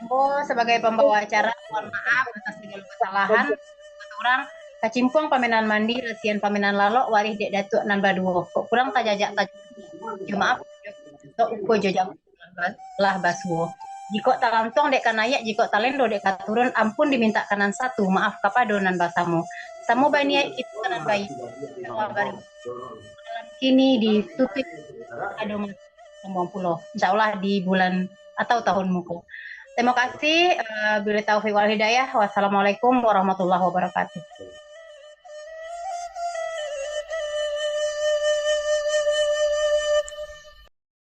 Ambo sebagai pembawa acara, mohon maaf atas segala kesalahan. Kata urang, kacimpuang pamenan mandi, rasian pamenan lalok, warih dek datuak nan baduo. Kok kurang tajajak, tajajak. Jo maaf, jo uko jo jam lah basuo. Jikok talantuang dek ka naiak, jikok talendo dek ka turun, ampun dimintak ka nan satu, maaf kapado nan basamo. Samo baniaik kito ka nan baiak. Malam kini ditutuik ado maso sambuang pulo. Insya Allah di bulan atau tahun muko. Terima kasih, eh, billahi taufiq wal hidayah. Wassalamualaikum warahmatullahi wabarakatuh.